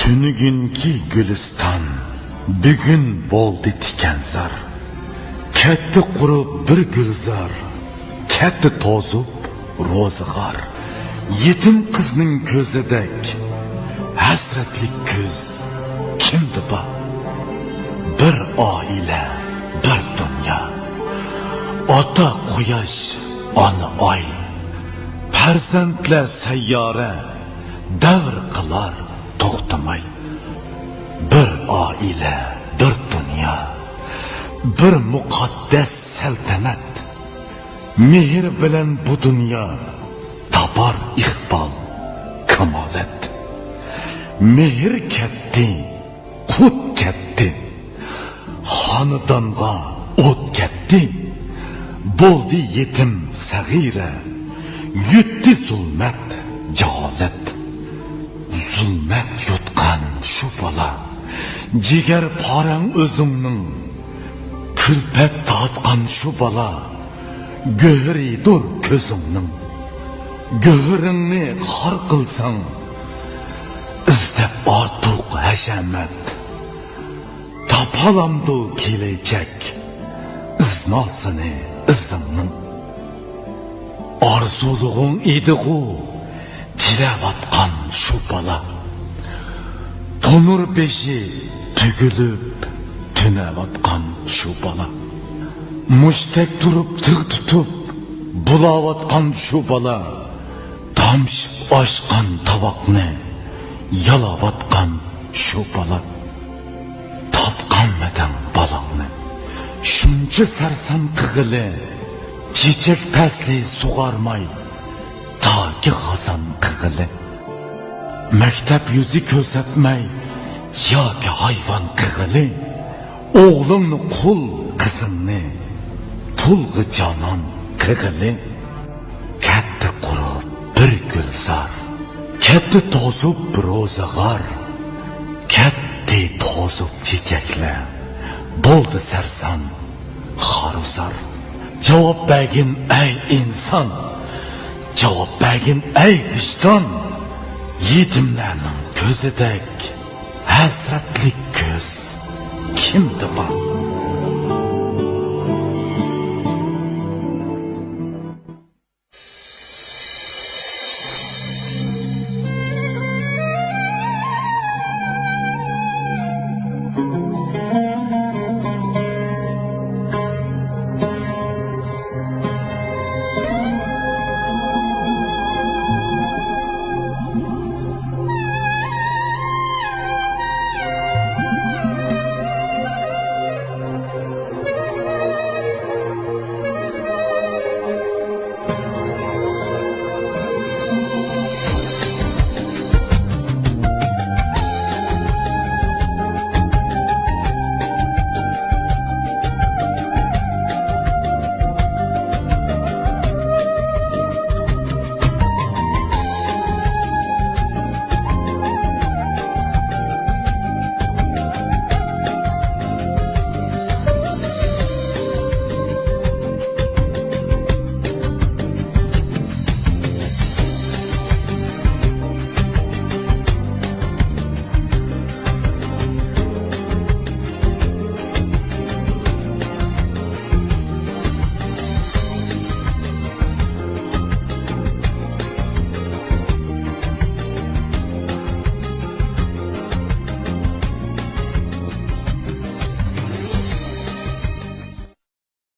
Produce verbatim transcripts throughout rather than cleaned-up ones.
تۈنۈگۈنكى گۈلىستان بۈگۈن بولدى تىكەنزار. كەتتى قۇرۇپ بىر گۈلزار، كەتتى توزۇپ روزىغار. يېتىم قىزنىڭ كۆزىدەك ھەسرەتلىك كۆز كىمدە بار؟ بىر ئائىلە، بىر دۇنيا. ئاتا قۇياش، ئانا ئاي، پەرزەنتلەر سەييارە، دەۋر قىلار توختىماي. بىر ئائىلە، بىر دۇنيا، بىر مۇقەددەس سەلتەنەت. مېھىر بىلەن بۇ دۇنيا تاپار ئىقبال، كامالەت. مېھىر كەتتى، قۇت كەتتى، خانىدانغا ئوت كەتتى. بولدى يېتىم سەغىرە، يۇتتى زۇلمەت، جاھالەت. زۇلمەت يۇتقان شۇ بالا، جىگەر پارەڭ ئۆزۈڭنىڭ. كۈلپەت تارتقان شۇ بالا، گۆھىرىدۇر كۆزۈڭنىڭ. گۆھىرىڭنى خار قىلساڭ، ئىزدەپ ئارتۇق ھەشەمەت. تاپالامدۇ كېلەچەك ئىزناسىنى ئىزىڭنىڭ؟ ئارزۇلىغۇڭ ئىدىغۇ تىلەۋاتقان شۇ بالا. تونۇر بېشى تۈگۈلۈپ تۈنەۋاتقان شۇ بالا. مۇشتەك تۇرۇپ تىغ تۇتۇپ بۇلاۋاتقان شۇ بالا. تامشىپ ئاشقان تاۋاقنى يالاۋاتقان شۇ بالا. تاپقانمىدىڭ بالاڭنى شۇنچە سەرسان قىغىلى؟ چېچەك پەسلى سۇغارماي تاكى خازان قىغىلى. مەكتەپ يۈزى كۆرسەتمەي ياكى ھايۋان قىغىلى. ئوغلۇڭنى قۇل، قىزىڭنى پۇلغا جانان قىغىلى. كەتتى قۇرۇپ بىر گۈلزار، كەتتى توزۇپ روزىغار. كەتتى توزۇپ چېچەكلەر، بولدى سەرسان خارۇزار. جاۋاب بەرگىن ئەي ئىنسان، جاۋاب بەرگىن ئەي ۋىجدان. يېتىملەرنىڭ كۆزىدەك ھەسرەتلىك كۆز كىمدە بار؟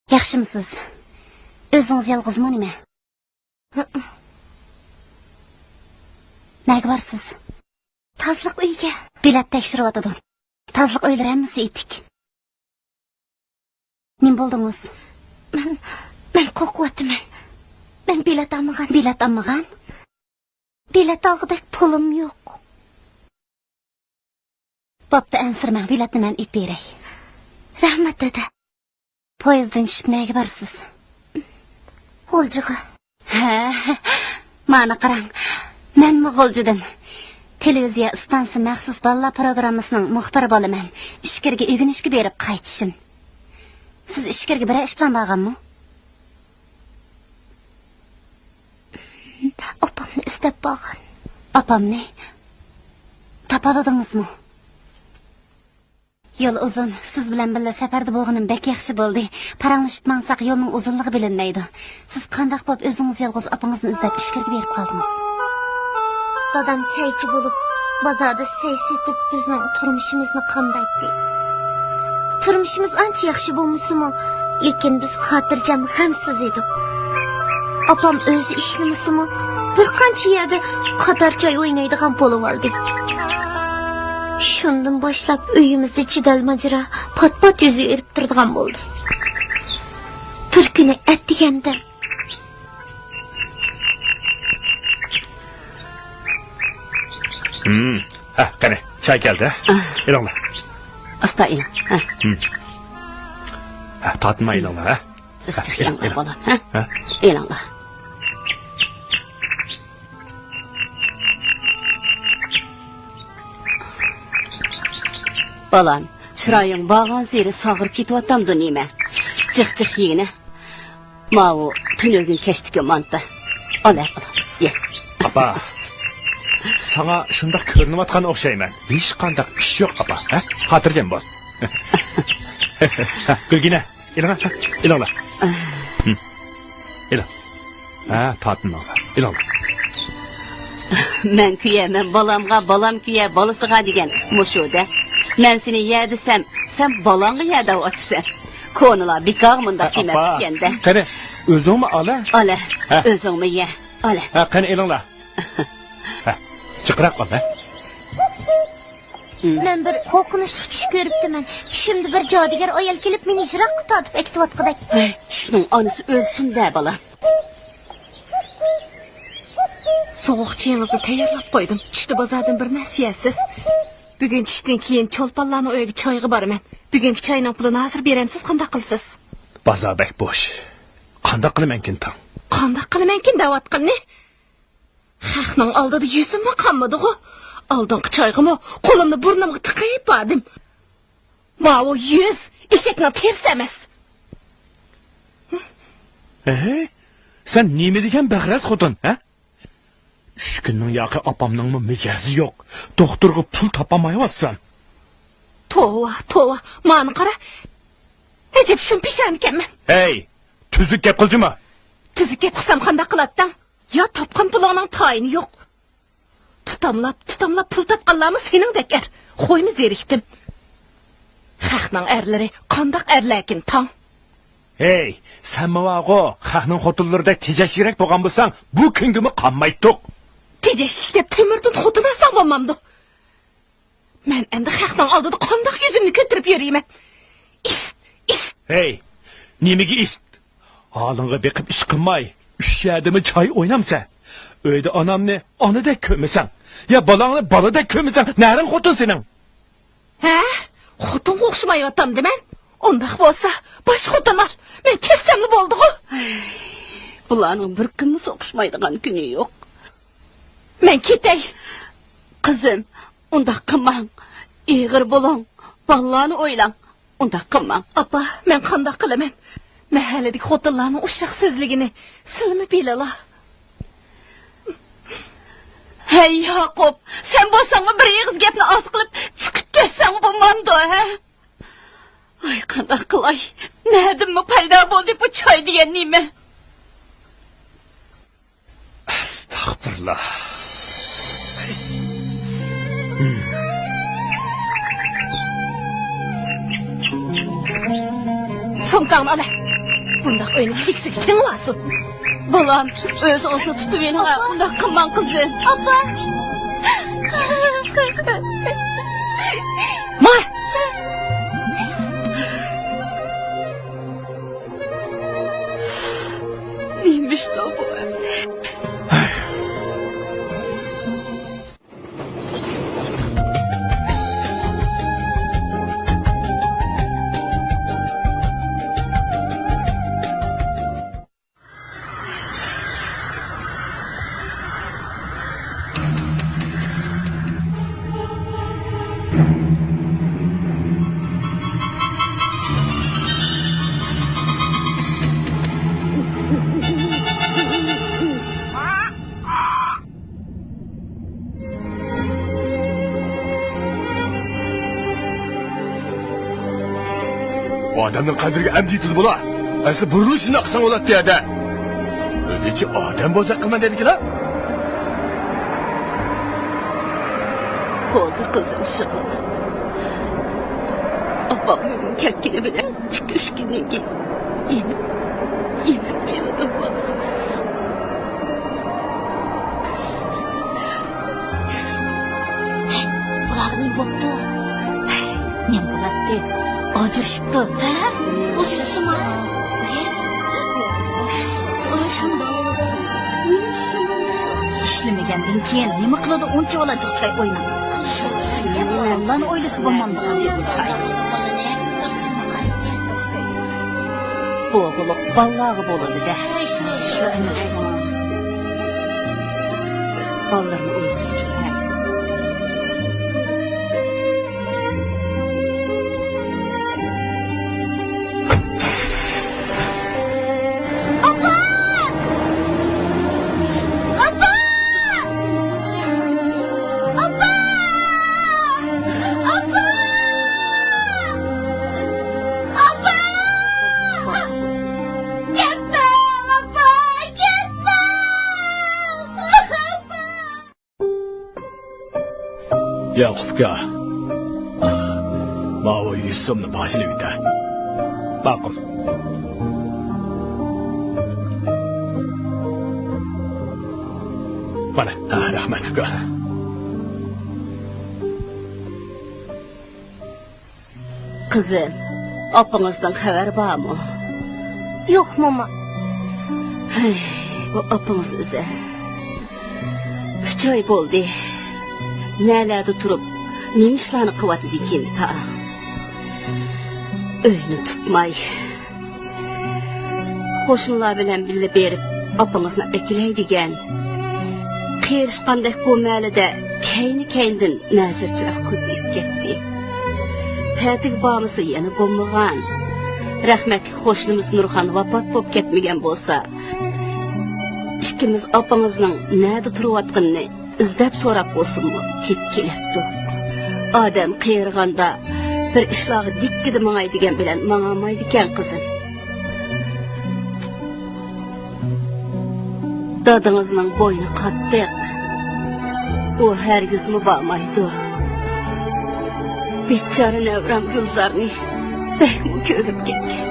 ياخشىمۇسىز؟ ئۆزىڭىز يالغۇزمۇ نېمە؟ نەگە بارسىز؟ تازىلىق ئۆيىگە. بېلەت تەكشۈرۈۋاتىدۇ. تازىلىق ئۆيلىرى ھەممىسى ئېتىك. نېمە بولدىڭىز؟ مەن، مەن قورقۇۋاتىمەن. مەن بېلەت ئالمىغان. بېلەت ئالمىغان؟ بېلەت ئالغۇدەك پۇلۇم يوق. بوپتۇ، ئەنسىرىمەڭ، بېلەتنى مەن ئېلىپ بېرەي. رەھمەت، دەدە. پويىزدىن چۈشۈپ نەگە بارىسىز؟ غۇلجىغا. ھە، مانا قاراڭ، مەنمۇ غۇلجىدىن. تېلېۋىزىيە ئىستانسىسى مەخسۇس بالىلار پروگراممىسىنىڭ مۇخبىرى بولىمەن. ئىچكىرىگە ئۆگىنىشكە بېرىپ قايتىشىم. سىز ئىچكىرىگە بىرەر ئىش بىلەن بارغانمۇ؟ ئاپامنى ئىزدەپ بارغان. ئاپامنى؟ بالىدىڭىزمۇ؟ يول ئۇزۇن، سىز بىلەن بىللە سەپەردە بولغىنىم بەك ياخشى بولدى. پاراڭلىشىپ ماڭساق يولنىڭ ئۇزۇنلۇقى بىلىنمەيدۇ. سىز قانداق بوپ ئۆزىڭىز يالغۇز ئاپىڭىزنى ئىزدەپ ئىچكىرىگە بېرىپ قالدىڭىز؟ دادام سەيچى بولۇپ، بازاردا سەي سېتىپ، بىزنىڭ تۇرمۇشىمىزنى قامدايتتى. تۇرمۇشىمىز ئانچە ياخشى بولمىسىمۇ، لېكىن بىز خاتىرجەم، غەمسىز ئىدۇق. ئاپام ئۆزى ئىشلىمىسىمۇ، بىر قانچە يەردە قاتار چاي ئوينايدىغان بولۇۋالدى. شۇندىن باشلاپ ئۆيىمىزدە جېدەل ماجىرا پات-پات يۈز بېرىپ تۇرىدىغان بولدى. بىر كۈنى ئەتىگەندە ھە، قېنى، چاي كەلدى، ھە؟ ئېلىڭلار. ئاستا ئېلىڭ. ھە. ھە، تارتىنماي ئېلىڭلار، ھە؟ جىق، جىق يەڭلار، بالام، ھە؟ ئېلىڭلار. بالام، چىرايىڭ بارغانسېرى ساغىرىپ كېتىۋاتامدۇ نېمە؟ جىق، جىق يېگىنە. ماۋۇ تۈنۈگۈن كەچتىكى مانتا. ئال، ئال، يە. ئاپا، ساڭا شۇنداق كۆرۈنۈۋاتقان ئوخشايمەن. ھېچقانداق ئىش يوق، ئاپا، ھە؟ خاتىرجەم بول. ھە، گۈلگىنە، ئېلىڭ، ھە، ئېلىڭلار. ھە. ئېلىڭ. ھە، تارتىنىڭلار، ئېلىڭلار. مەن كۆيەرمەن بالامغا، بالام كۆيەر بالىسىغا دېگەن مۇشۇ-دە. مەن سېنى يە دېسەم، سەن بالاڭغا يە دەۋاتىسەن. كونىلار بىكارغا مۇنداق دېمەپتىكەن-دە. قېنى، ئۆزۈڭمۇ ئالە. ئالە، ھە. ئۆزۈڭمۇ يە، ئالە. ھە، قېنى، ئېلىڭلار. ھە، جىقراق ئال، ھە. مەن بىر قورقۇنچلۇق چۈش كۆرۈپتىمەن. چۈشۈمدە بىر جادۇگەر ئايال كېلىپ، مېنى يىراققا تارتىپ ئەكېتىۋاتقۇدەك. ھەي، چۈشنىڭ ئانىسى ئۆلسۇن-دە، بالا. سوغۇق چېيىڭىزنى تەييارلاپ قويدۇم. چۈشتە بازاردىن بىر نەرسە يەرسىز. بۈگۈن چۈشتىن كېيىن چولپانلارنىڭ ئۆيىگە چايغا بارىمەن. بۈگۈنكى چاينىڭ پۇلىنى ھازىر بېرەمسىز، قانداق قىلىسىز؟ بازار بەك بوش. قانداق قىلىمەنكىن تاڭ؟ قانداق قىلىمەنكىن دەۋاتقىنىنى؟ خەقنىڭ ئالدىدا يۈزۈممۇ قانمىدىغۇ؟ ئالدىنقى چايغىمۇ قولۇمنى بۇرنۇمغا تىقىپ باردىم. ماۋۇ يۈز ئېشەكنىڭ تېرىسى ئەمەس. ھەي، سەن نېمە دېگەن بەغەرەز خوتۇن، ھە؟ ئۈچ كۈننىڭ ياقى ئاپامنىڭمۇ مىجەزى يوق. دوختۇرغا پۇل تاپالمايۋاتسام. توۋا، توۋا، مانا قارا. ئەجەب شۇم پېشانىكەنمەن. ھەي، تۈزۈك گەپ قىلجىما. تۈزۈك گەپ قىلسام قانداق قىلاتتىڭ؟ يا تاپقان پۇلۇڭنىڭ تايىنى يوق. تۇتاملاپ، تۇتاملاپ پۇل تاپقانلارمۇ سېنىڭدەك ئەر. خويمۇ زېرىكتىم. خەقنىڭ ئەرلىرى قانداق ئەرلەركىن تاڭ؟ ھەي، سەن ماۋاغۇ خەقنىڭ خوتۇنلىرىدەك تېجەشلىكرەك بولغان بولساڭ، بۇ كۈنگىمۇ قانمايتتۇق. تېجەشلىك دەپ تۆمۈردىن خوتۇن ئالساڭ بولمامدۇ؟ مەن ئەمدى خەقنىڭ ئالدىدا قانداق يۈزۈمنى كۆتۈرۈپ يۈرىمەن؟ ئىسىت، ئىسىت! ھەي، نېمىگە ئىسىت؟ ھالىڭغا بېقىپ ئىش قىلماي، ئۈچ يەردىمۇ چاي ئوينامسەن؟ ئۆيدە ئانامنى ئانىدەك كۆرمىسەڭ، يا بالاڭنى بالىدەك كۆرمىسەڭ، نەرىڭ خوتۇن سېنىڭ؟ ھە؟ خوتۇنغا ئوخشىمايۋاتامدىمەن؟ ئۇنداق بولسا، باش خوتۇن ئال، مەن كەتسەملا بولدىغۇ. بۇلارنىڭ بىر كۈنمۇ سوقۇشمايدىغان كۈنى يوق. مەن كېتەي. قىزىم، ئۇنداق قىلماڭ. ئېغىر بولۇڭ. بالىلارنى ئويلاڭ. ئۇنداق قىلماڭ. ئاپا، مەن قانداق قىلىمەن؟ مەھەللىدىكى خوتۇنلارنىڭ ئۇششاق سۆزلىگىنى سىلىمۇ بىلىلا. ھەي ياقۇپ، سەن بولساڭمۇ بىر ئېغىز گەپنى ئاز قىلىپ چىقىپ كەتسەڭ بولمامدۇ، ھە؟ ئاي، قانداق قىلاي؟ نەدىنمۇ پايدا بولدى بۇ چاي دېگەن نېمە؟ ئەستەغپۇرۇللا. سومكاڭنى ئالا. بۇنداق ئۆينىڭ چېكىسىگە تېڭىۋالسۇن. بالام، ئۆزىڭىزنى تۇتۇۋېلىڭ، ئۇنداق قىلماڭ، قىزىم. ئاپا! ماڭ! نېمىشتۇ بۇ؟ ئادەمنىڭ قەدرىگە ئەمدى يېتىدۇ بۇلار. ئەسلى بۇرۇنلا شۇنداق قىلساڭ بولاتتى ھەدە. ئۆزىچە ئادەم بولسا قىلماي دەيدىكەن-ھە. بولدى قىزىم، شۇنداق. ئاپاڭ بۈگۈن كەتكىنى بىلەن ئىككى-ئۈچ كۈندىن كېيىن يېنىپ، يېنىپ كېلىدۇ بالا. بۇلارغا نېمە بوپتۇ؟ نېمە بولاتتى؟ ئاجرىشىپتۇ. ھە؟ ئاجرىشىپمۇ؟ ئىشلىمىگەندىن كېيىن نېمە قىلىدۇ ئۇنچە بالا جىق چاي ئويناپ؟ ئاللانى ئويلىسا بولمامدۇ؟ بوغۇلۇق بالىلارغا بولىدۇ-دە. شۇ ئەمەسمۇ؟ بالىلارنى ئويلىسىچۇ، ھە؟ ئاپا! ئاپا! ئاپا! ئاپا! ئاپا! كەتمەڭ، ئاپا! كەتمەڭ! ئاپا! ياقۇپكا، ماۋۇ يۈز سومنى باجىلىۋېتە. ماقۇل. مانا، ھە، رەھمەت، ئۇكا. قىزىم، ئاپىڭىزدىن خەۋەر بارمۇ؟ يوق، موما. ھەي، بۇ ئاپىڭىزنى ئىزدە. ئۈچ ئاي بولدى. نەلەردە تۇرۇپ، نېمە ئىشلارنى قىلىۋاتىدىكىن تا؟ ئۆينى تۇتماي. قوشنىلار بىلەن بىللە بېرىپ، ئاپىڭىزنى ئەكېلەي دېگەن. قېرىشقاندەك بۇ مەھەللىدە كەينى-كەينىدىن نەزىرچىلەر كۆپىيىپ كەتتى. پەتىگە بارمىسا يەنە بولمىغان. رەھمەتلىك قوشنىمىز نۇرخان ۋاپات بولۇپ كەتمىگەن بولسا، ئىككىمىز ئاپىڭىزنىڭ نەدە تۇرۇۋاتقىنىنى ئىزدەپ سوراپ بولسىمۇ تېپىپ كېلەتتۇق. ئادەم قېرىغاندا بىر ئىشلارغا دىككىدە ماڭاي دېگەن بىلەن ماڭالمايدىكەن، قىزىم. دادىڭىزنىڭ بوينى قاتتىق. ئۇ ھەرگىزمۇ بارمايدۇ. بىچارە نەۋرەم گۈلزارنى بەكمۇ كۆرۈپ كەتكەن.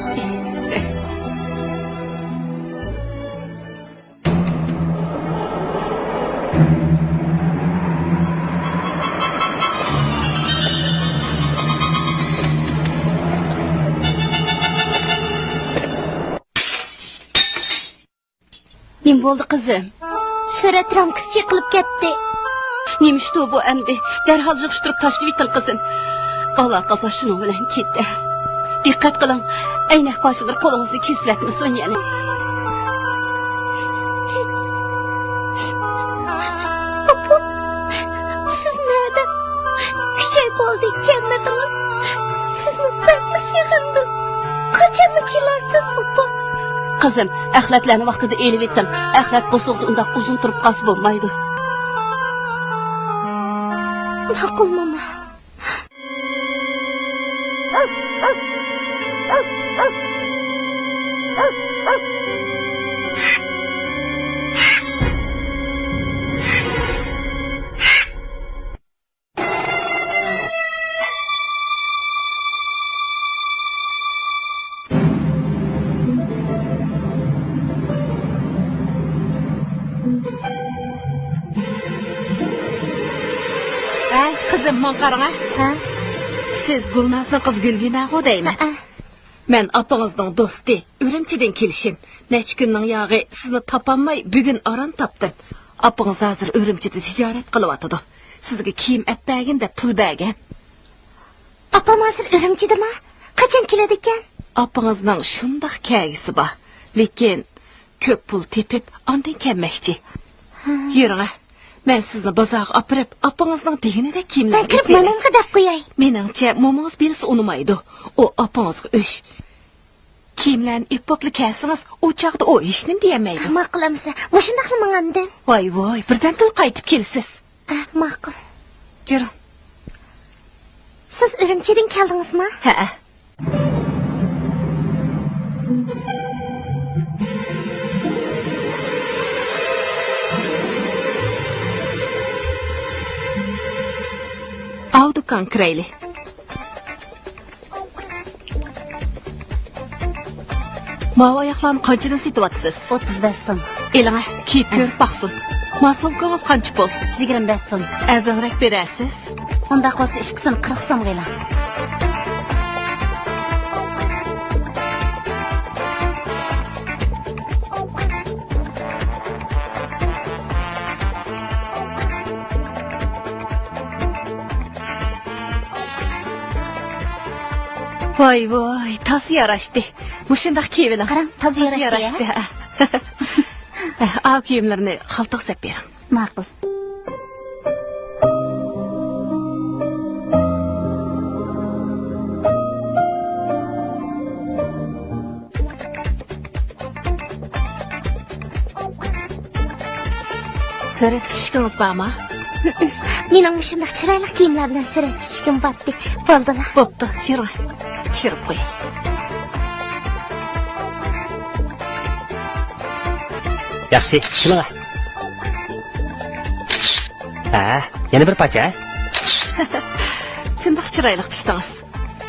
نېمە بولدى، قىزىم؟ سۈرەت رامكىسى چېقىلىپ كەتتى. نېمە ئىشتۇ بۇ ئەمدى؟ دەرھال يىغىشتۇرۇپ تاشلىۋېتىڭ، قىزىم. بالا قازا شۇنىڭ بىلەن كېتە. دىققەت قىلىڭ، ئەينەك پارچىلىرى قولىڭىزنى كېسىۋەتمىسۇن يەنە. ئاپا، سىز نەدە؟ ئۈچ ئاي بولدى، كەلمىدىڭىز. سىزنى بەكمۇ سېغىندىم. قاچانمۇ كېلەرسىز، ئاپا؟ قىزىم، ئەخلەتلەرنى ۋاقتىدا ئېلىۋېتىڭ. ئەخلەت بوسۇغىدا ئۇنداق ئۇزۇن تۇرۇپ قالسا بولمايدۇ. ماقۇل، موما. ھەي، قىزىم، ماڭا قاراڭە. ھە؟ سىز گۈلنازنىڭ قىزى گۈلگىنەغۇ دەيمەن. ھە. مەن ئاپىڭىزنىڭ دوستى، ئۈرۈمچىدىن كېلىشىم. نەچچە كۈننىڭ ياغى سىزنى تاپالماي، بۈگۈن ئاران تاپتىم. ئاپىڭىز ھازىر ئۈرۈمچىدە تىجارەت قىلىۋاتىدۇ. سىزگە كىيىم ئەپ بەرگىن دەپ پۇل بەرگەن. ئاپام ھازىر ئۈرۈمچىدىما؟ قاچان كېلىدىكەن؟ ئاپىڭىزنىڭ شۇنداق كەلگۈسى بار. لېكىن كۆپ پۇل تېپىپ، ئاندىن كەلمەكچى. ھە. يۈرۈڭە. مەن سىزنى بازارغا ئاپىرىپ، ئاپىڭىزنىڭ دېگىنىدەك كىيىملەرنى مەن كىرىپ ئېلىپ بېرەي. مومامغا دەپ قوياي. مېنىڭچە، مومىڭىز بىلسە ئۇنىمايدۇ. ئۇ ئاپىڭىزغا ئۆچ. كىيىملەرنى ئېلىپ بوپلا كەلسىڭىز، ئۇ چاغدا ئۇ ھېچنېمە دېيەلمەيدۇ. ماقۇل ئەمىسە، مۇشۇنداقلا ماڭامدىم. ۋاي، ۋاي، بىردەمدىلا قايتىپ كېلىسىز. ئە، ماقۇل. يۈرۈڭ. سىز ئۈرۈمچىدىن كەلدىڭىزما؟ ھەئە. دۇكانغا كىرەيلى. ماۋۇ ئاياغلارنى قانچىدىن سېتىۋاتىسىز؟ ئوتتۇز بەش سوم. ئېلىڭە، كىيىپ كۆرۈپ باقسۇن. ما سومكىڭىز قانچە پۇل؟ يىگىرمە بەش سوم. ئەرزانراق بېرەرسىز؟ ئۇنداق بولسا ئىككىسىنى قىرىق سومغا ئېلىڭ. ۋاي ۋاي، تازا ياراشتى. مۇشۇنداق كىيىۋېلىڭ. قاراڭ، تازا ياراشتى، ياراشتى، ھە؟ ھە. ئاۋۇ كىيىملىرىنى خالتىغا سەپ بېرىڭ. ماقۇل. سۈرەتكە چۈشكىڭىز بارمۇ؟ مېنىڭ مۇشۇنداق چىرايلىق كىيىملەر بىلەن سۈرەتكە چۈشكۈم بارتتى. بولدىلا. بوپتۇ، يۈرۈڭ. چۈشۈرۈپ قوياي. ياخشى، كېلىڭە. ھە، يەنە بىر پارچە، ھە؟ شۇنداق چىرايلىق چۈشتىڭىز.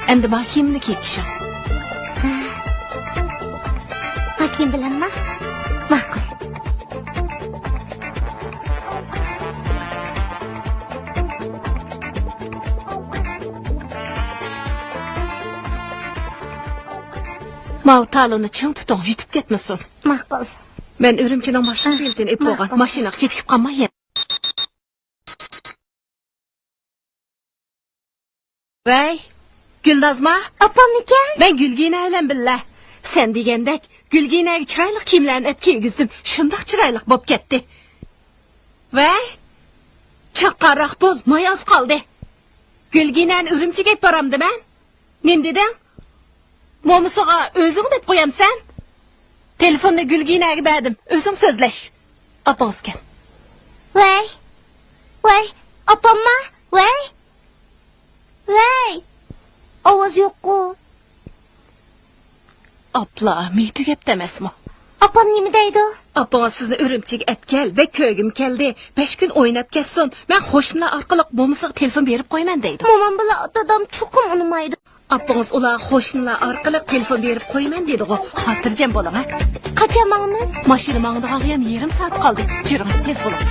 ئەمدى ما كىيىمنى كىيىپ چۈشۈڭ. ما كىيىم بىلەنما؟ ماقۇل. ماۋۇ تالوننى چىڭ تۇتۇڭ، يۈتۈپ كەتمىسۇن. ماقۇل. مەن ئۈرۈمچىنىڭ ماشىنا بېلىتىنى ئېلىپ بولغان. ماقۇل. ماشىنىغا كېچىكىپ قالماي يەنە. ۋەي، گۈلنازما؟ ئاپاممىكەن؟ مەن گۈلگىنە بىلەن بىللە. سەن دېگەندەك، گۈلگىنەگە چىرايلىق كىيىملەرنى ئەپ كىيگۈزدۈم. شۇنداق چىرايلىق بوپ كەتتى. ۋەي، چاققانراق بول، ماي ئاز قالدى. گۈلگىنەنى ئۈرۈمچىگە ئېلىپ بارامدىمەن؟ نېمە دېدىڭ؟ مومىسىغا ئۆزۈڭ دەپ قويامسەن؟ تېلېفوننى گۈلگىنەگە بەردىم، ئۆزۈڭ سۆزلەش. ئاپىڭىزكەن. ۋەي، ۋەي، ئاپامما؟ ۋەي، ۋەي، ئاۋاز يوققۇ. ئاپلا، مىي تۈگەپتۇ ئەمەسمۇ؟ ئاپام نېمە دەيدۇ؟ ئاپىڭىز سىزنى ئۈرۈمچىگە ئەتكەل، بەك كۆرگۈم كەلدى، بەش كۈن ئويناپ كەتسۇن، مەن قوشنىلار ئارقىلىق مومىسىغا تېلېفون بېرىپ قويىمەن دەيدۇ. مومام بىلەن دادام چوقۇم ئۇنىمايدۇ. ئاپىڭىز ئۇلارغا قوشنىلار ئارقىلىق تېلېفون بېرىپ قويىمەن دېدىغۇ، خاتىرجەم بولۇڭ ھە. قاچان ماڭىمىز؟ ماشىنا ماڭىدىغانغا يەنە يېرىم سائەت قالدى. يۈرۈڭ، تېز بولۇڭ.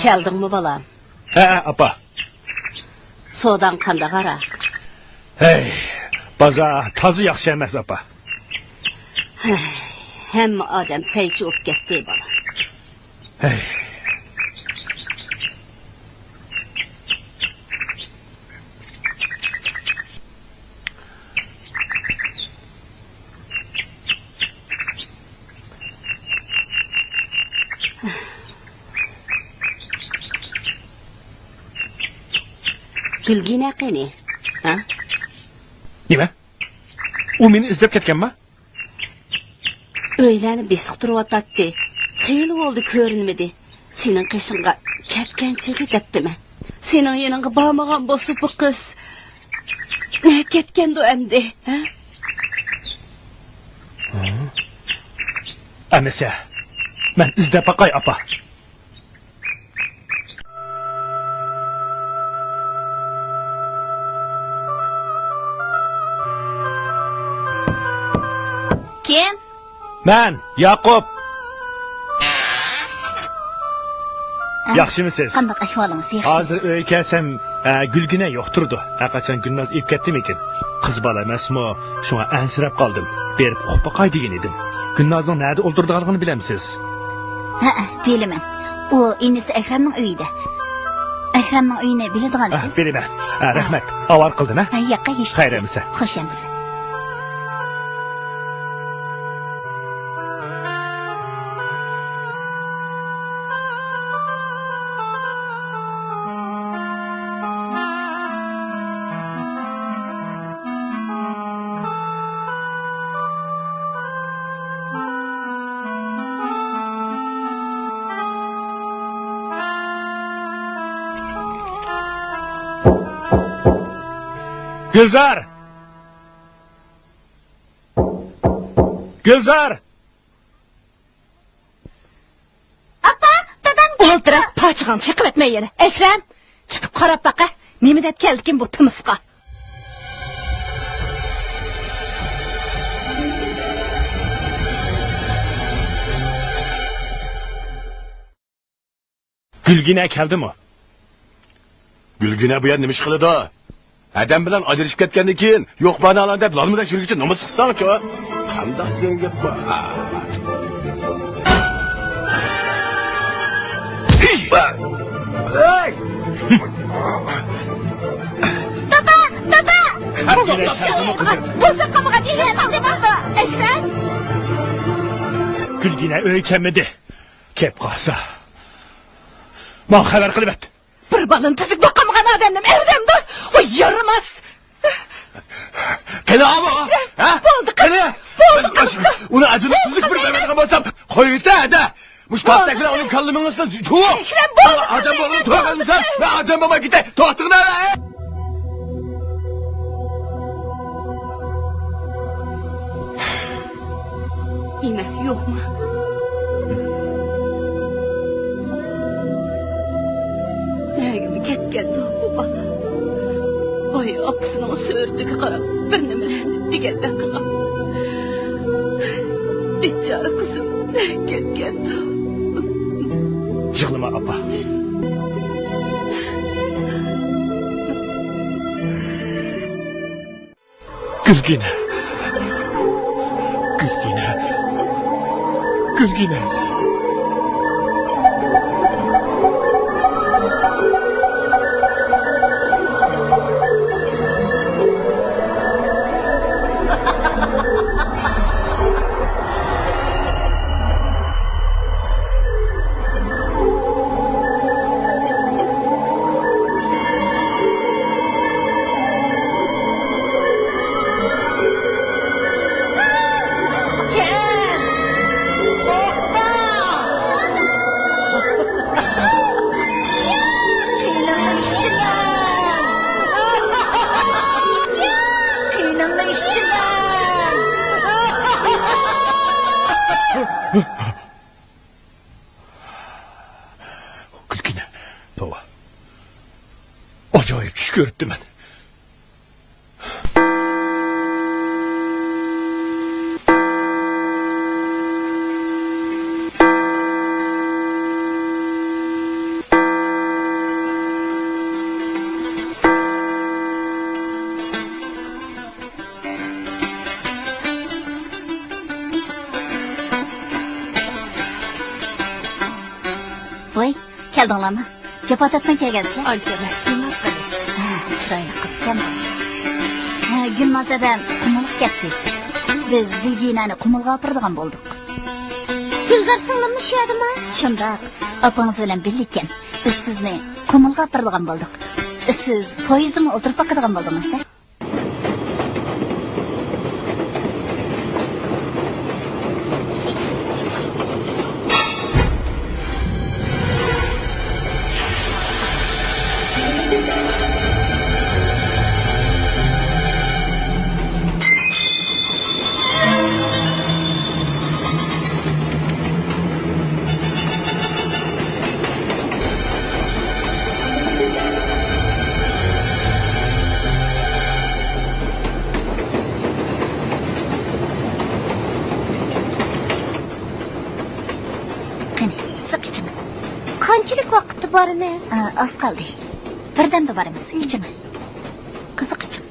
كەلدىڭمۇ، بالام؟ ھەئە، ئاپا. سوداڭ قانداق ئارا؟ ھەي، بازار تازا ياخشى ئەمەس، ئاپا. ھەي، ھەممە ئادەم سەي چۇۋۇپ كەتتى، بالا. ھەي. گۈلگىنە قېنى؟ ھە؟ نېمە؟ ئۇ مېنى ئىزدەپ كەتكەنما؟ ئۆيلەرنى بېسىقتۇرۇۋاتاتتى. خېلى بولدى كۆرۈنمىدى. سېنىڭ قېشىڭغا كەتكەن چېغى دەپتىمەن. سېنىڭ يېنىڭغا بارمىغان بولسا بۇ قىز نەگە كەتكەندۇ ئەمدى، ھە؟ ئەمىسە، مەن ئىزدەپ باقاي، ئاپا. كىم؟ مەن، ياقۇپ. ھە؟ ياخشىمۇسىز؟ قانداق ئەھۋالىڭىز؟ ياخشىمۇسىز؟ ھازىر ئۆيگە كەلسەم، ئە، گۈلگىنە يوق تۇرىدۇ. ھەرقاچان گۈلناز ئېلىپ كەتتىمىكىن؟ قىز بالا ئەمەسمۇ؟ شۇڭا ئەنسىرەپ قالدىم. بېرىپ ئۇقۇپ باقاي دېگەن ئىدىم. گۈلنازنىڭ نەدە ئولتۇرىدىغانلىقىنى بىلەمسىز؟ ھەئە، بىلىمەن. ئۇ ئىنىسى ئەكرەمنىڭ ئۆيىدە. ئەكرەمنىڭ ئۆيىنى بىلىدىغانسىز؟ ئە، بىلىمەن. ئە، رەھمەت. ئاۋارە قىلدىم، ھە؟ ھە، ياققا ھېچ. خەير ئەمىسە. خوش ئەمىسە. گۈلزار! گۈلزار! ئاپا، دادام كەپتۇ. ئولتۇرۇپ پاچىقىڭنى چېقىۋەتمە يەنە. ئەكرەم، چىقىپ قاراپ باقە. نېمە دەپ كەلدىكىن بۇ تىمىسقا؟ گۈلگىنە كەلدىمۇ؟ گۈلگىنە بۇ يەردە نېمە ئىش قىلىدۇ؟ ئادەم بىلەن ئاجرىشىپ كەتكەندىن كېيىن يوق مانالان دەپ لالمىدەك يۈرگۈچە نومۇس قىلساڭچۇ؟ قانداق دېگەن گەپ بۇ؟ ھەي! دادا! دادا! بولسا قالمىغان ئىش قالدى بولدى. ئەكرەم! گۈلگىنە ئۆيگە كەلمىدى. كەپ قالسا، ماڭا خەۋەر قىلىۋەت. بىر بالىنى تۈزۈك باقالمىغان ئادەمنىمۇ ئەردەمدۇ؟ ۋاي يارىماس! قېنى ئاۋۇ؟ ھە؟ بولدى، قېنى؟ بولدى، قېنى؟ ئۇنى ئادەم تۈزۈك بىر بەرمەيدىغان بولسام، قويۇۋېتە، ھەدە! مۇشۇ كاتەكلەر ئۇنىڭ كاللىمىڭىزنى چۇۋۇپ! ئەكرەم، بولدى! ئادەم بولغىنى توغرىلىسام، مەن ئادەم بولماي كېتەي! توختىڭلار! ئىمە يوقمۇ؟ نەگىمۇ كەتكەندۇ بۇ بالا؟ ۋاي ئاپىسىنىڭ سۈرىتىگە قاراپ بىر نېمىلەرنى دېگەندەك قىلغان. بىچارە قىزىم نەگە كەتكەندۇ؟ يىغلىما ئاپا. گۈلگىنە. گۈلگىنە. گۈلگىنە. گۈلگىنە، توۋا. ئاجايىپ چۈش كۆرۈپتىمەن. ۋاي، كەلدىڭلارمۇ؟ جاپا تارتماي كەلگەنسىلەر. ئانچە ئەمەس، گۈلناز غېنى. ھە، چىرايلىق قىزكەن. ھە، گۈلناز ھەدەم قۇمۇلغا كەتتى. بىز گۈلگىنەنى قۇمۇلغا ئاپىرىدىغان بولدۇق. گۈلزار سىڭلىممۇ شۇ يەردىمۇ؟ شۇنداق، ئاپىڭىز بىلەن بىللىكەن. بىز سىزنى قۇمۇلغا ئاپىرىدىغان بولدۇق. سىز پويىزدىمۇ ئولتۇرۇپ باقىدىغان بولدىڭىز-دە. قېنى، ئىسسىق ئىچىڭ. قانچىلىك ۋاقىتتا بارىمىز؟ ئا، ئاز قالدى. بىردەمدە بارىمىز. ئىچىڭ. قىزىق ئىچىڭ.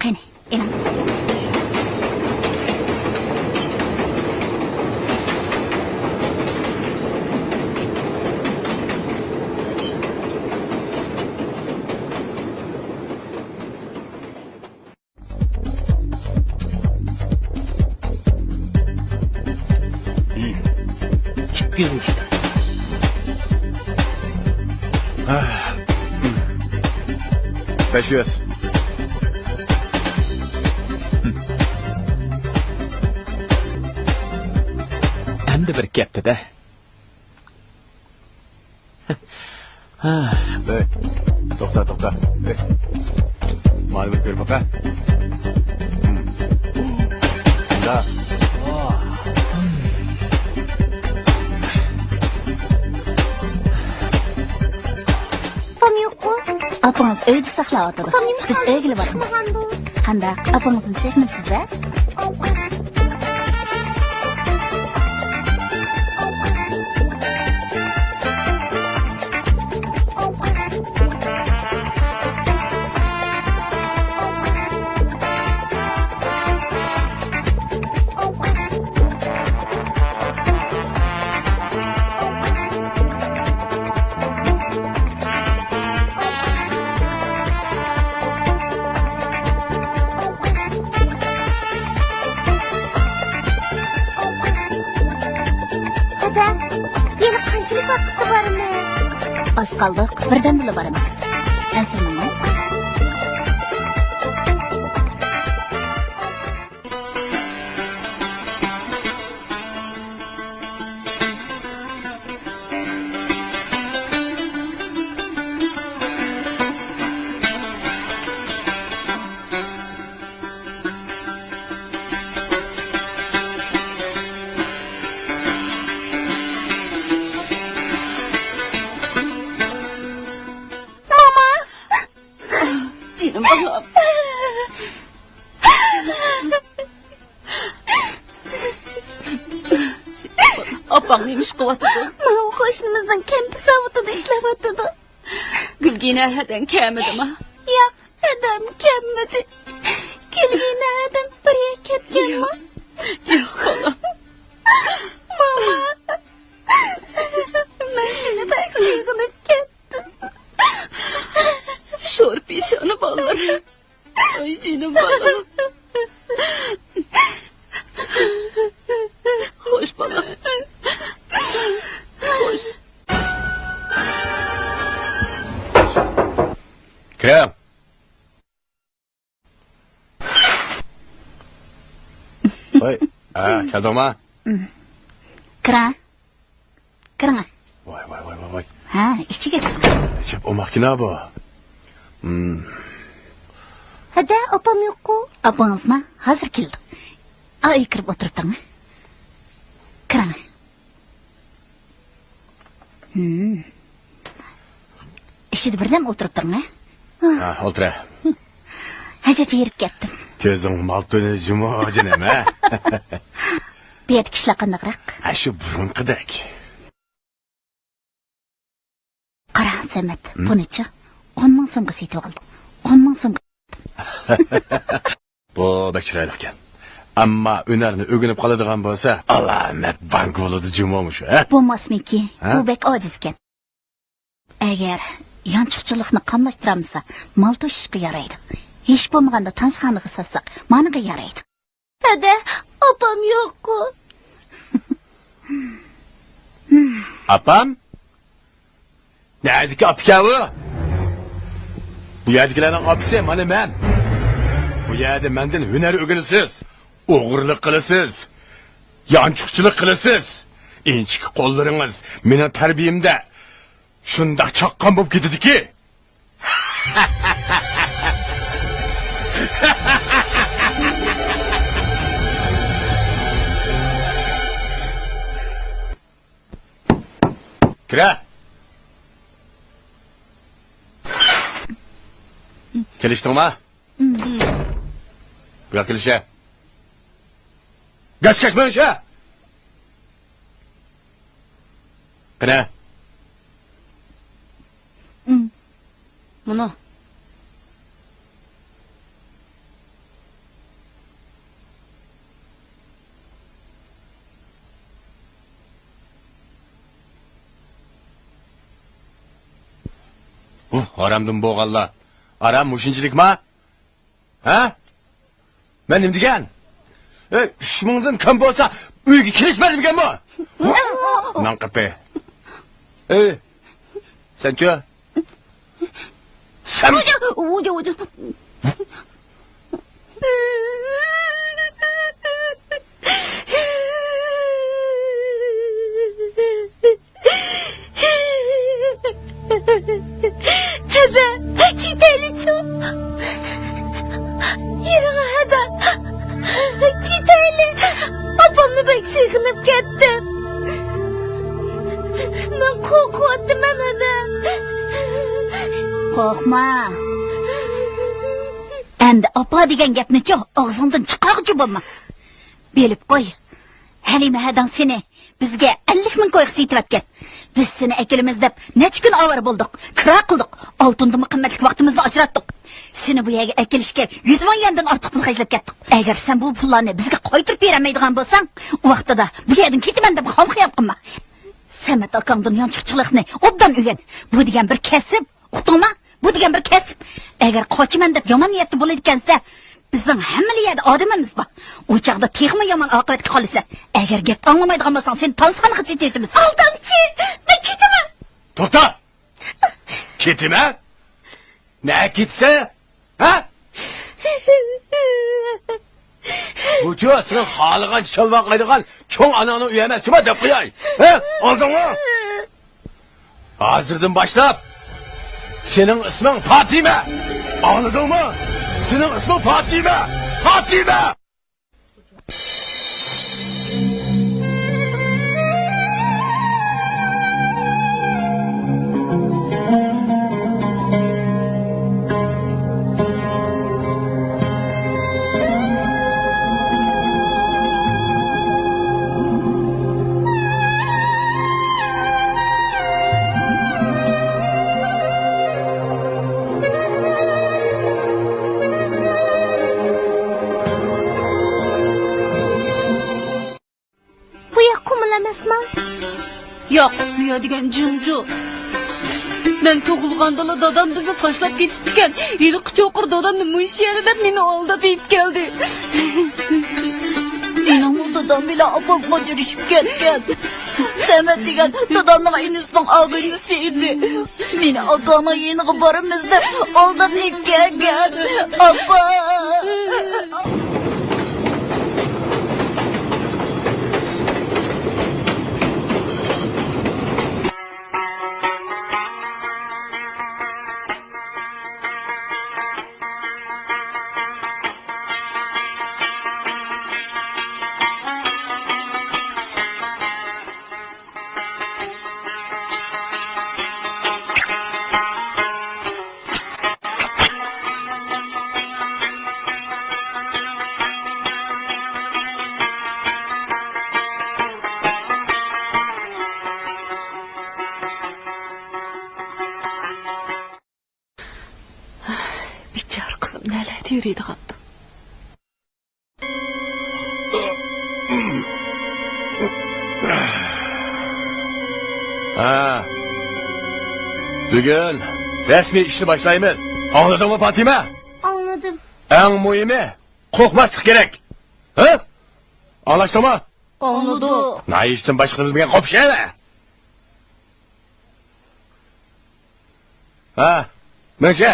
قېنى، ئېلىڭ. ئىككى يۈز. بەش يۈز. ئەمدى بىر كەتتى-دە. ھە. ئەي، توختا، توختا. ئەي. مانا بىر كۆرۈپ باقە. ھىم. مۇنداق. ئاپام يوققۇ؟ ئاپىڭىز ئۆيدە ساقلاۋاتىدۇ. ئاپام نېمىشقا بىز ئۆيگىلا بارىمىز. چىقمىغاندۇ؟ قانداق؟ ئاپىڭىزنى سېغىنىپسىز-ھە؟ دادا، يەنە قانچىلىك ۋاقىتتا بارىمىز؟ ئاز قالدۇق، بىردەمدىلا بارىمىز. ئەنسىرىمەڭ. ماما! جېنىم بالام. ئاپاڭ نېمە ئىش قىلىۋاتىدۇ؟ ماۋۇ قوشنىمىزنىڭ كەمپۈت زاۋۇتىدا ئىشلەۋاتىدۇ. گۈلگىنە ھەدەم كەلمىدىما؟ ياق، ھەدەم كەلمىدى. گۈلگىنە ھەدەم بىر يەرگە كەتكەنمۇ؟ ياق، ياق، بالام. ماما، مەن سېنى بەك سېغىنىپ كەتتىم. شور پېشانە بالىلار. ئاي، جېنىم بالام. خوش، بالام. خوش. كىرىڭ. ۋاي، ھە، كەلدىڭما؟ كىرە. كىرىڭە. ۋاي، ۋاي، ۋاي، ۋاي، ۋاي. ھە، ئىچىگە كىرىڭە. ئەجەب ئوماقكىنا بۇ. ھەدە، ئاپام يوققۇ؟ ئاپىڭىزما؟ ھازىر كېلىدۇ. ئا، ئۆيگە كىرىپ ئولتۇرۇپ تۇرۇڭە. كىرىڭە. ھىم. ئىچىدە بىردەم ئولتۇرۇپ تۇرۇڭە. ھە، ئولتۇرە. ئەجەب ھېرىپ كەتتىم. كۆزۈڭ مالتىنى جۇمۇ، جېنىم، ھە؟ بۇ يەردە كىشىلەر قانداقراق؟ ھە، شۇ بۇرۇنقىدەك. قارا، سەمەت، ھىم؟ بۇنىچۇ؟ ئون مىڭ سومغا سېتىۋالدىم. ئون مىڭ سومغا. بۇ بەك چىرايلىقكەن. ئەمما ھۈنەرنى ئۆگىنىپ قالىدىغان بولسا، ئالامەت بانكا بولىدۇ جۇمۇ مۇشۇ، ھە؟ بولماسمىكى؟ ھە؟ بۇ بەك ئاجىزكەن. ئەگەر يانچۇقچىلىقنى قاملاشتۇرالمىسا، مال توشۇشقا يارايدۇ. ھېچ بولمىغاندا تانسىخانىغا ساتساق، مانىغا يارايدۇ. ھەدە، ئاپام يوققۇ؟ ئاپام؟ نەدىكى ئاپىكەن ئۇ؟ بۇ يەردىكىلەرنىڭ ئاپىسى مانا مەن. بۇ يەردە مەندىن ھۈنەر ئۆگىنىسىز، ئوغرىلىق قىلىسىز، يانچۇقچىلىق قىلىسىز. ئىنچىكە قوللىرىڭىز مېنىڭ تەربىيەمدە شۇنداق چاققان بولۇپ كېتىدىكى. كىرە. كېلىشتىڭما؟ بۇ ياق كېلىشە. گاچ-گاچ مېڭىشە. قېنى. مم. مانا. ھۇھ، ھارامدىن بولغانلار. ئارام مۇشۇنچىلىكما؟ ھە؟ مەن نېمە دېگەن؟ ئەي، ئۈچ مىڭدىن كەم بولسا، ئۆيگە كېلىشمە دېمىگەنمۇ؟ ماڭقىتى. ئەي، سەنچۇ؟ سەن. ھەدە، كېتەيلىچۇ. يېرىڭ ھەدە، كېتەيلى. ئاپامنى بەك سېغىنىپ كەتتىم. مەن قورقۇۋاتىمەن ھەدە. قورقما. ئەمدى ئاپا دېگەن گەپنىچۇ ئاغزىڭدىن چىقارغۇچى بولما. بىلىپ قوي، ھەلىمە ھەدەڭ سېنى بىزگە ئەللىك مىڭ كويغا سېتىۋەتكەن. بىز سېنى ئەكېلىمىز دەپ نەچچە كۈن ئاۋارە بولدۇق، كىرا قىلدۇق، ئالتۇندىنمۇ قىممەتلىك ۋاقتىمىزنى ئاجراتتۇق. سېنى بۇ يەرگە ئەكېلىشكە يۈز مىڭ يۈەندىن ئارتۇق پۇل خەجلەپ كەتتۇق. ئەگەر سەن بۇ پۇللارنى بىزگە قايتۇرۇپ بېرەلمەيدىغان بولساڭ، ئۇ ۋاقتىدا بۇ يەردىن كېتىمەن دەپ خام خىيال قىلما. سەمەت ئاكاڭدىن يانچۇقچىلىقنى ئوبدان ئۆگەن. بۇ دېگەن بىر كەسىپ. ئۇقتۇڭما؟ بۇ دېگەن بىر كەسىپ. ئەگەر قاچىمەن دەپ يامان نىيەتتە بولىدىكەنسە، بىزنىڭ ھەممىلا يەردە ئادىمىمىز بار. ئۇ چاغدا تېخىمۇ يامان ئاقىۋەتكە قالىسەن. ئەگەر گەپ ئاڭلىمايدىغان بولساڭ، سېنى تانسىخانىغا سېتىۋېتىمىز. ئالدامچى! مەن كېتىمەن! توختا! كېتىمەن؟ نەگە كېتىسەن؟ ھە؟ بۇچۇ سېنىڭ خالىغانچە چالۋاقلايدىغان چوڭ ئاناڭنىڭ ئۆيى ئەمەس، جۇما دەپ قوياي. ھە؟ ئاڭلىدىڭمۇ؟ ھازىردىن باشلاپ سېنىڭ ئىسمىڭ پاتىمە. ئاڭلىدىڭمۇ؟ سېنىڭ ئىسمىڭ پاتىمە. پاتىمە! بۇ ياق قۇمۇل ئەمەسما؟ ياق، بۇ يەر دېگەن جىڭجۇ. مەن تۇغۇلغاندىلا دادام بىزنى تاشلاپ كېتىپتىكەن. ھېلىقى چوقۇر دادامنى مۇشۇ يەردە دەپ مېنى ئالداپ ئېلىپ كەلدى. مېنىڭمۇ دادام بىلەن ئاپام ئاجرىشىپ كەتكەن. سەمەت دېگەن دادامنىڭ ئىنىسىنىڭ ئاغىنىسى ئىدى. مېنى ئاكاڭنىڭ يېنىغا بارىمىز دەپ ئالداپ ئېلىپ كەلگەن. ئاپا! بىچارە قىزىم نەلەردە يۈرىدىغاندۇ؟ ھە. بۈگۈن رەسمىي ئىشنى باشلايمىز. ئاڭلىدىڭمۇ، پاتىمە؟ ئاڭلىدىم. ئەڭ مۇھىمى، قورقماسلىق كېرەك. ھە؟ ئاڭلاشتىڭمۇ؟ ئاڭلىدۇق. ناھىيىسىدىن باشقىنى بىلمىگەن قوپۇش ئەمە. ھە، مەنچە.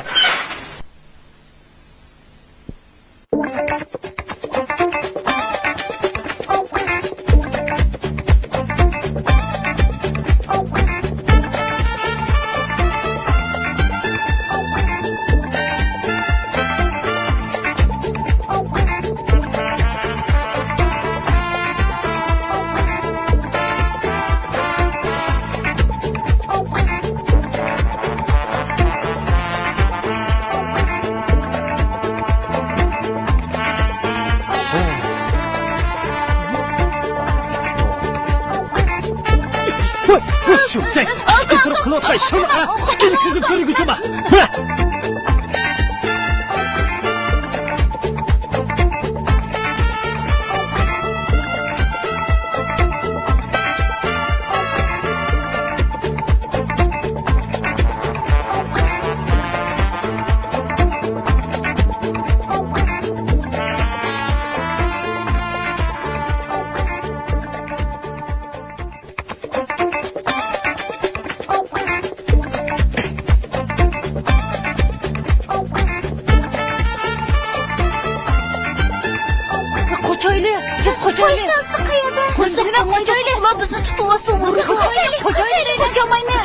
قايسىڭ، ھە؟ ئىككىنچى كۆزۈم كۆرگۈچى بار. مانا. قاچايلى، تېز قاچايلى. پويىزنىڭ ئىسسىقى قېيەردە؟ قاچايلى، قاچايلى. ئۇلار بىزنى تۇتۇۋالسا، قاچايلى، قاچايلى. قاچالمايمىز.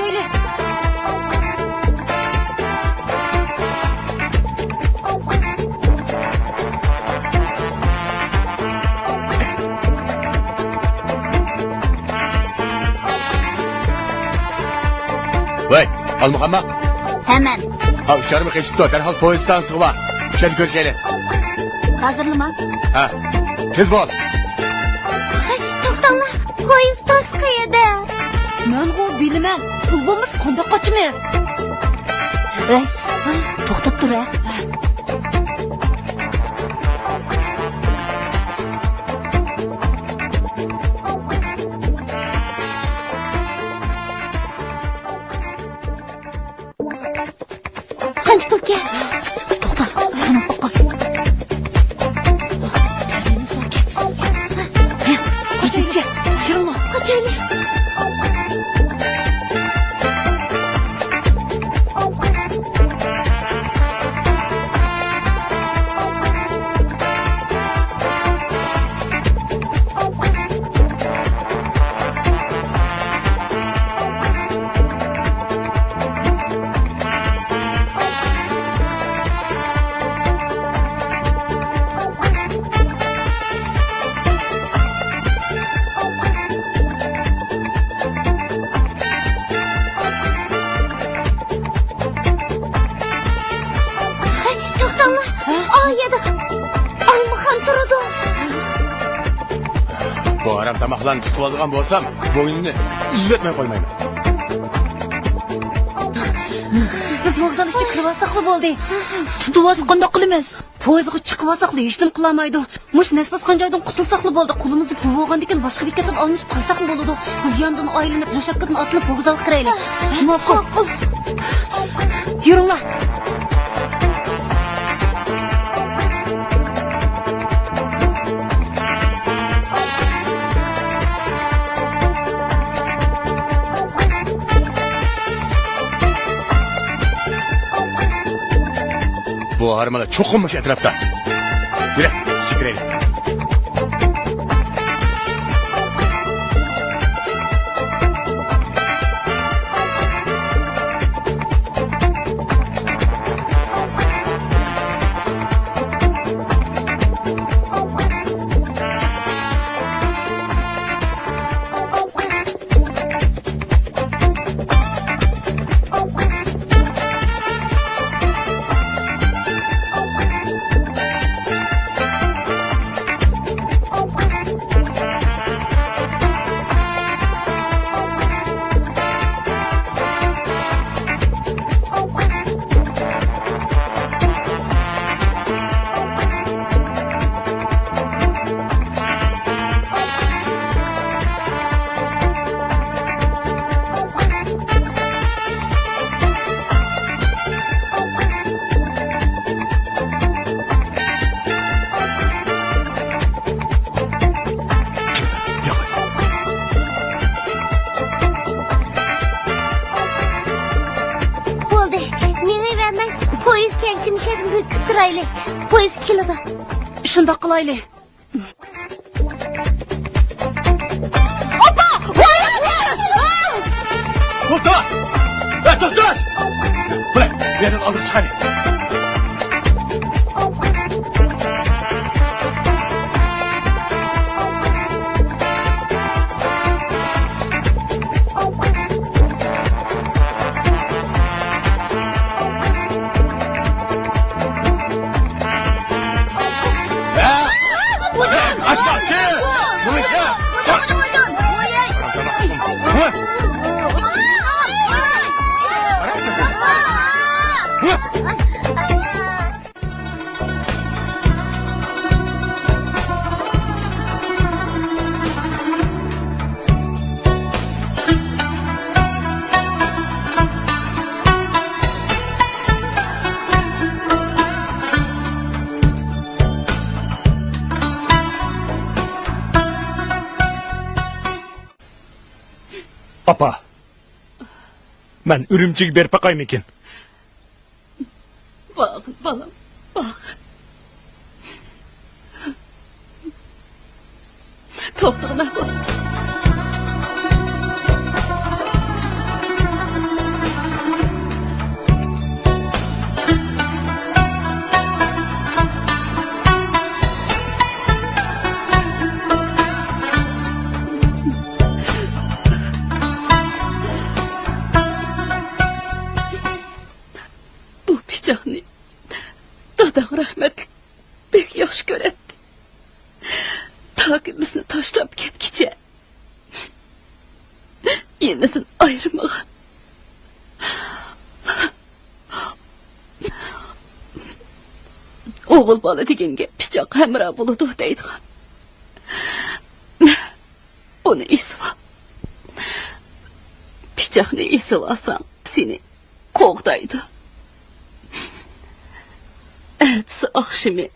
ۋەي، ئالمىخانما؟ ھە، مەن. ھا، ئۇچارمۇ قېچىپتۇ، دەرھال پويىز ئىستانسىسىغا بار. شۇ يەردە كۆرۈشەيلى. ھازىرلىما؟ ھە، تېز بول. ھەي، توختاڭلار، پويىز ئىستانسىسى قەيەردە؟ مەنغۇ بىلىمەن، پۇل بولمىسا قانداق قاچىمىز؟ ھەي، توختاپ تۇر، ھە. قانچە پۇلكەن؟ توختا، سۇنۇپ باققىن. قاچايلى، جۈرۈڭلار. قاچايلى. ھەي، توختاڭلار. ھە؟ ئا يەردە ئالمىخان تۇرىدۇ. بۇ ھارام تاماقلارنى تۇتۇۋالىدىغان بولسام، بوينىنى ئۈزۈۋەتمەي قويمايمەن. بىز ۋوگزال ئىچىگە كىرىۋالساقلا بولدى. تۇتۇۋالسا قانداق قىلىمىز؟ پويىزغا چىقىۋالساقلا ھېچنېمە قىلالمايدۇ. مۇشۇ نەس باسقان جايدىن قۇتۇلساقلا بولدى. قولىمىزدا پۇل بولغاندىكىن باشقا بېكەتتىن ئالمىشىپ قالساقمۇ بولىدۇ. بىز ياندىن ئايلىنىپ، رۇشاتكىدىن ئاتلىنىپ ۋوگزالغا كىرەيلى. ماقۇل. يۈرۈڭلار. بۇ ھارمىلار چوقۇم مۇشۇ ئەتراپتا. يۈرە، ئىچىگە كىرەيلى. بولدى، مېڭىۋەرمەي، پويىز كەلگۈچە مۇشۇ يەردە بۆكۈپ تۇرايلى. پويىز كېلىدۇ. شۇنداق قىلايلى. ئاپا! توختا! ھە، توختاش! بۇنى بۇ يەردىن ئالدىغا چىقايلى. ھە؟ قاچماقچى! بۇنى شۇ! ھە؟ ئاپا، مەن ئۈرۈمچىگە بېرىپ باقايمىكىن؟ بارغىن، بالام، بارغىن. توختىغىن، بالام. بۇ پىچاقنى داداڭ رەھمەتلىك بەك ياخشى كۆرەتتى. تاكى بىزنى تاشلاپ كەتكىچە يېنىدىن ئايرىمىغان. ئوغۇل بالا دېگەنگە پىچاق ھەمراھ بولىدۇ دەيدىغان. بۇنى ئېسىۋال. پىچاقنى ئېسىۋالساڭ، سېنى قوغدايدۇ. ئەتىسى ئاخشىمى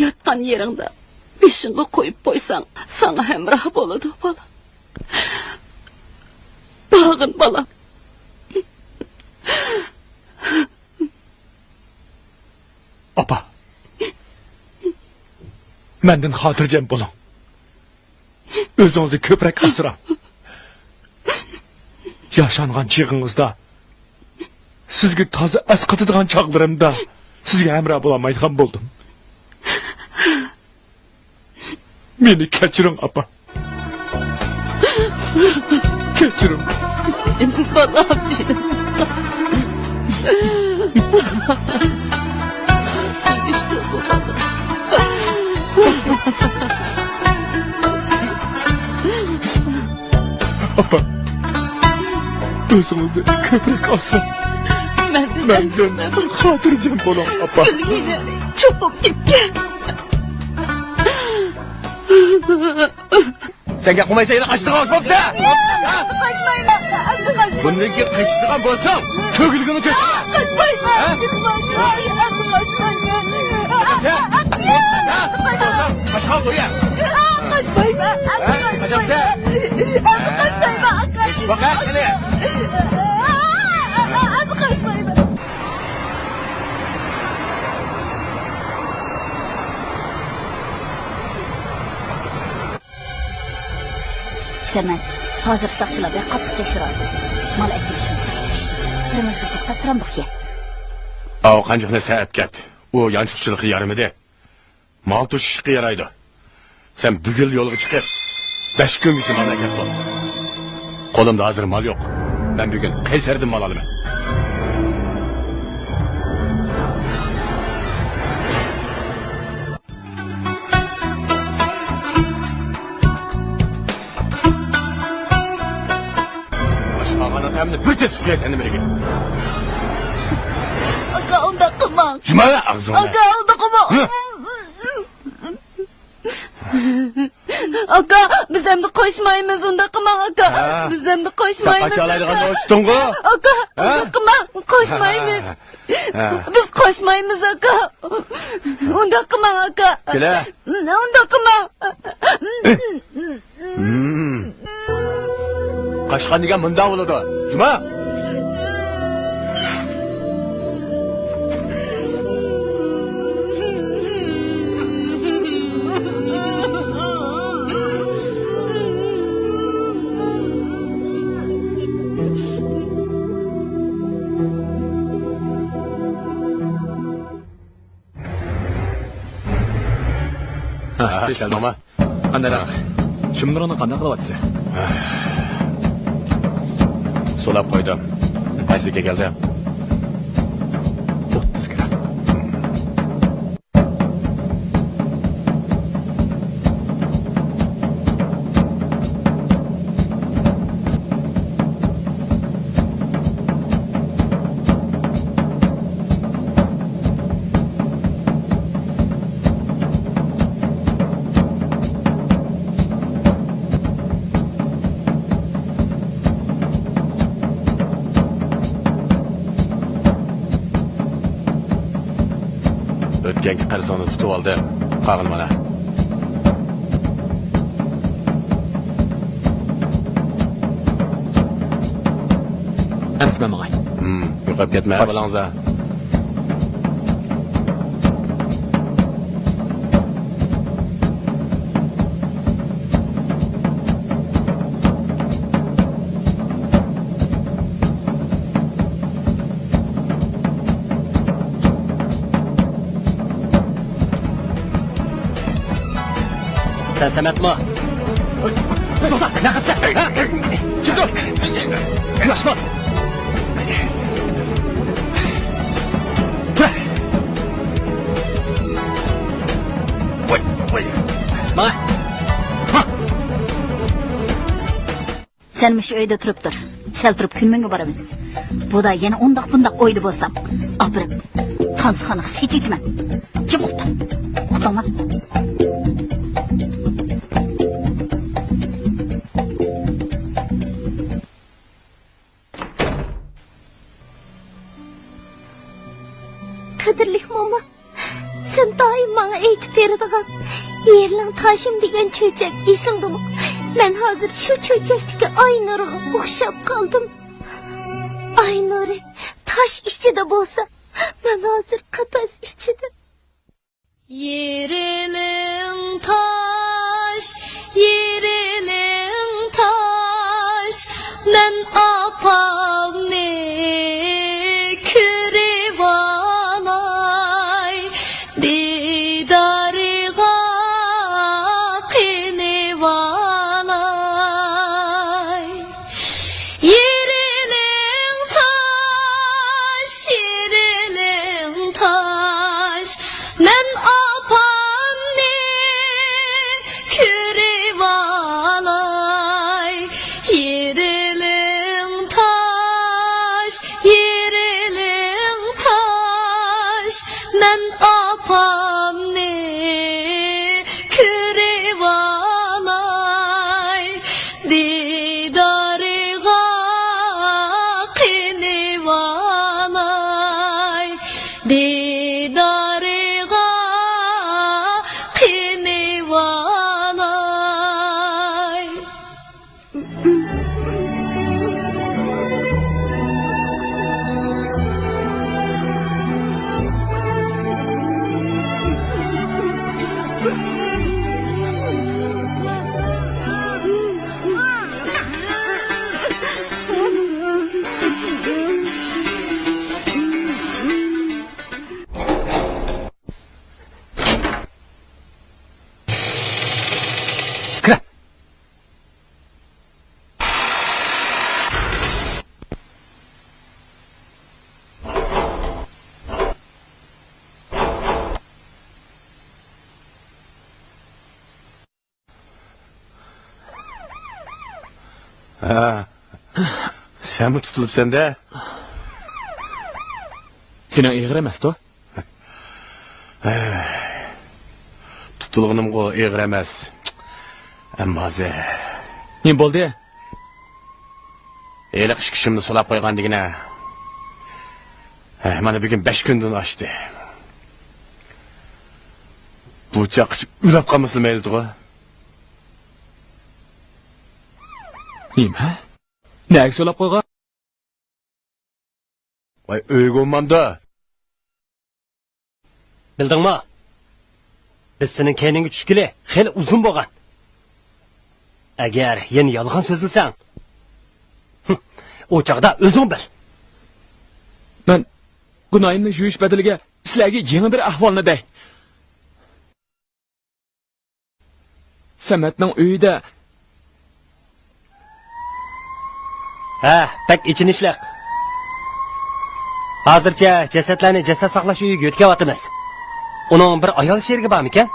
ياتقان يېرىڭدە بېشىڭغا قويۇپ قويساڭ، ساڭا ھەمراھ بولىدۇ، بالام. بارغىن، بالام. ئاپا، مەندىن خاتىرجەم بولۇڭ. ئۆزىڭىزنى كۆپرەك ئاسراڭ. ياشانغان چېغىڭىزدا، سىزگە تازا ئەسقاتىدىغان چاغلىرىمدا سىزگە ھەمراھ بولالمايدىغان بولدۇم. مېنى كەچۈرۈڭ، ئاپا. كەچۈرۈڭ. بالام، جېنىم. ئاپا، ئۆزىڭىزنى كۆپرەك ئاسراڭ. مەندىن خاتىرجەم بولۇڭ، ئاپا. چوقۇم كەتكەن. سەن گەپ قىلمايسەن، يەنە قاچىدىغان بولۇپ بوپسەن. قاچمايمەن. بۇندىن كېيىن قاچىدىغان بولساڭ، كۆكرىكىڭنى كۆتۈرمە. قاچمايمەن. ھە؟ قاچمايمەن. قاچامسەن؟ ھە؟ قاچمايمەن. قاچامسەن؟ قاچمايمەن. قاچمايمەن. باقە، قېنى. قاچمايمەن. سەمەت، ھازىر ساقچىلار بەك قاتتىق تەكشۈرۈۋاتىدۇ. مال ئەكېلىشمۇ پەسكە چۈشتى. بىر مەزگىل توختاپ تۇرامدۇق يەنە. ئاۋۇ قانجۇقنى سەن ئەپ كەت. ئۇ يانچۇقچىلىققا يارىمىدى. مال توشۇشلۇققا يارايدۇ. سەن بۈگۈن يولغا چىقىپ، بەش كۈنگىچە مال ئەكەپ بول. قولۇمدا ھازىر مال يوق. مەن بۈگۈن قەيسەردىن مال ئالىمەن. ئاش قالغان ئاتامنى بىر تېتىپ كىرىسەن نېمىلىگە؟ ئاكا، ئۇنداق قىلماڭ. جۇما ئاغزىڭنى. ئاكا، ئۇنداق قىلماڭ. ھە؟ ئاكا، بىز ئەمدى قوشمايمىز، ئۇنداق قىلماڭ، ئاكا. ھە. بىز ئەمدى قوشمايمىز. سەن قاچالايدىغان ئاكا. ئاكا، ھە؟ ئۇنداق قىلماڭ، قوشمايمىز. ھە. بىز قوشمايمىز، ئاكا. ئۇنداق قىلماڭ، ئاكا. كېلە. ئۇنداق قىلماڭ. ھىم. قاچقان دېگەن مۇنداق بولىدۇ. جۇما. كەلدىڭما؟ قانداق؟ شۇملىرىڭنى قانداق قىلىۋاتىسەن؟ سولاپ قويدۇم. قايسى كەلدى؟ ئوتتۇز گرام. ئۆتكەنكى قەرزىڭنى تۇتۇۋالدىم. قالغىنى مانا. ئەمىسە مەن ماڭاي. ھىم، يوقاپ كەتمە، خوش. بالىڭىزدا. سەن سەمەتمۇ؟ توختا، نەقەتسە! چىقىڭ! ياشما! ماڭا! سەن مۇشۇ ئۆيدە تۇرۇپ تۇر. سەل تۇرۇپ كۈنمىڭگە بارىمىز. بۇدا يەنە ئۇنداق بۇنداق ئويدا بولسام، ئاپىرىپ تانسىخانىغا سېتىۋېتىمەن. جىم ئولتۇر. ئۇقتۇڭمۇ؟ قەدىرلىك موما، سەن دائىم ماڭا ئېيتىپ بېرىدىغان «يېرىلىڭ تاشىم» دېگەن چۆچەك ئېسىڭدىمۇ؟ مەن ھازىر شۇ چۆچەكتىكى ئاي نۇرىغا ئوخشاپ قالدىم. ئاي نۇرى تاش ئىچىدە بولسا، مەن ھازىر قەپەس ئىچىدە. يېرىلىڭ تاش، يېرىلىڭ تاش، مەن ئاپامنى كۆرۈۋالاي، دىدارىغا قېنىۋالاي. يېرىلىڭ تاش، يېرىلىڭ تاش، مەن ئاپامنى كۆرۈۋالاي. يېرىلىڭ تاش، يېرىلىڭ تاش، مەن ئاپامنى كۆرۈۋالاي، دىدارىغا قېنىۋالاي، دىدارىغا قېنىۋالاي. ھە، سەنمۇ تۇتۇلۇپسەن-دە. سېنىڭ ئېغىر ئەمەستۇ؟ ھەي، تۇتۇلغىنىمغۇ ئېغىر ئەمەس. ئەمما ھازىر. نېمە بولدى؟ ھېلىقى ئىككى كىشىمنى سولاپ قويغان دېگىنە. ھەي، مانا بۈگۈن بەش كۈندىن ئاشتى. بۇ چاغقىچە ئۆلۈپ قالمىسىلا مەيلىدىغۇ. نېمە؟ نەگە سولاپ قويغان؟ ۋاي، ئۆيگە ئۇمامدا. بىلدىڭما؟ بىز سېنىڭ كەينىڭگە چۈشكىلى خېلى ئۇزۇن بولغان. ئەگەر يەنە يالغان سۆزلىسەڭ، ھىم، ئۇ چاغدا ئۆزۈڭ بىل. مەن گۇناھىمنى يۇيۇش بەدىلىگە سىلەرگە يېڭى بىر ئەھۋالنى دەي. سەمەتنىڭ ئۆيىدە. ھە، بەك ئېچىنىشلىق. ھازىرچە جەسەتلەرنى جەسەت ساقلاش ئۆيىگە يۆتكەۋاتىمىز. ئۇنىڭ بىر ئايال شېرىكى بارمىكەن؟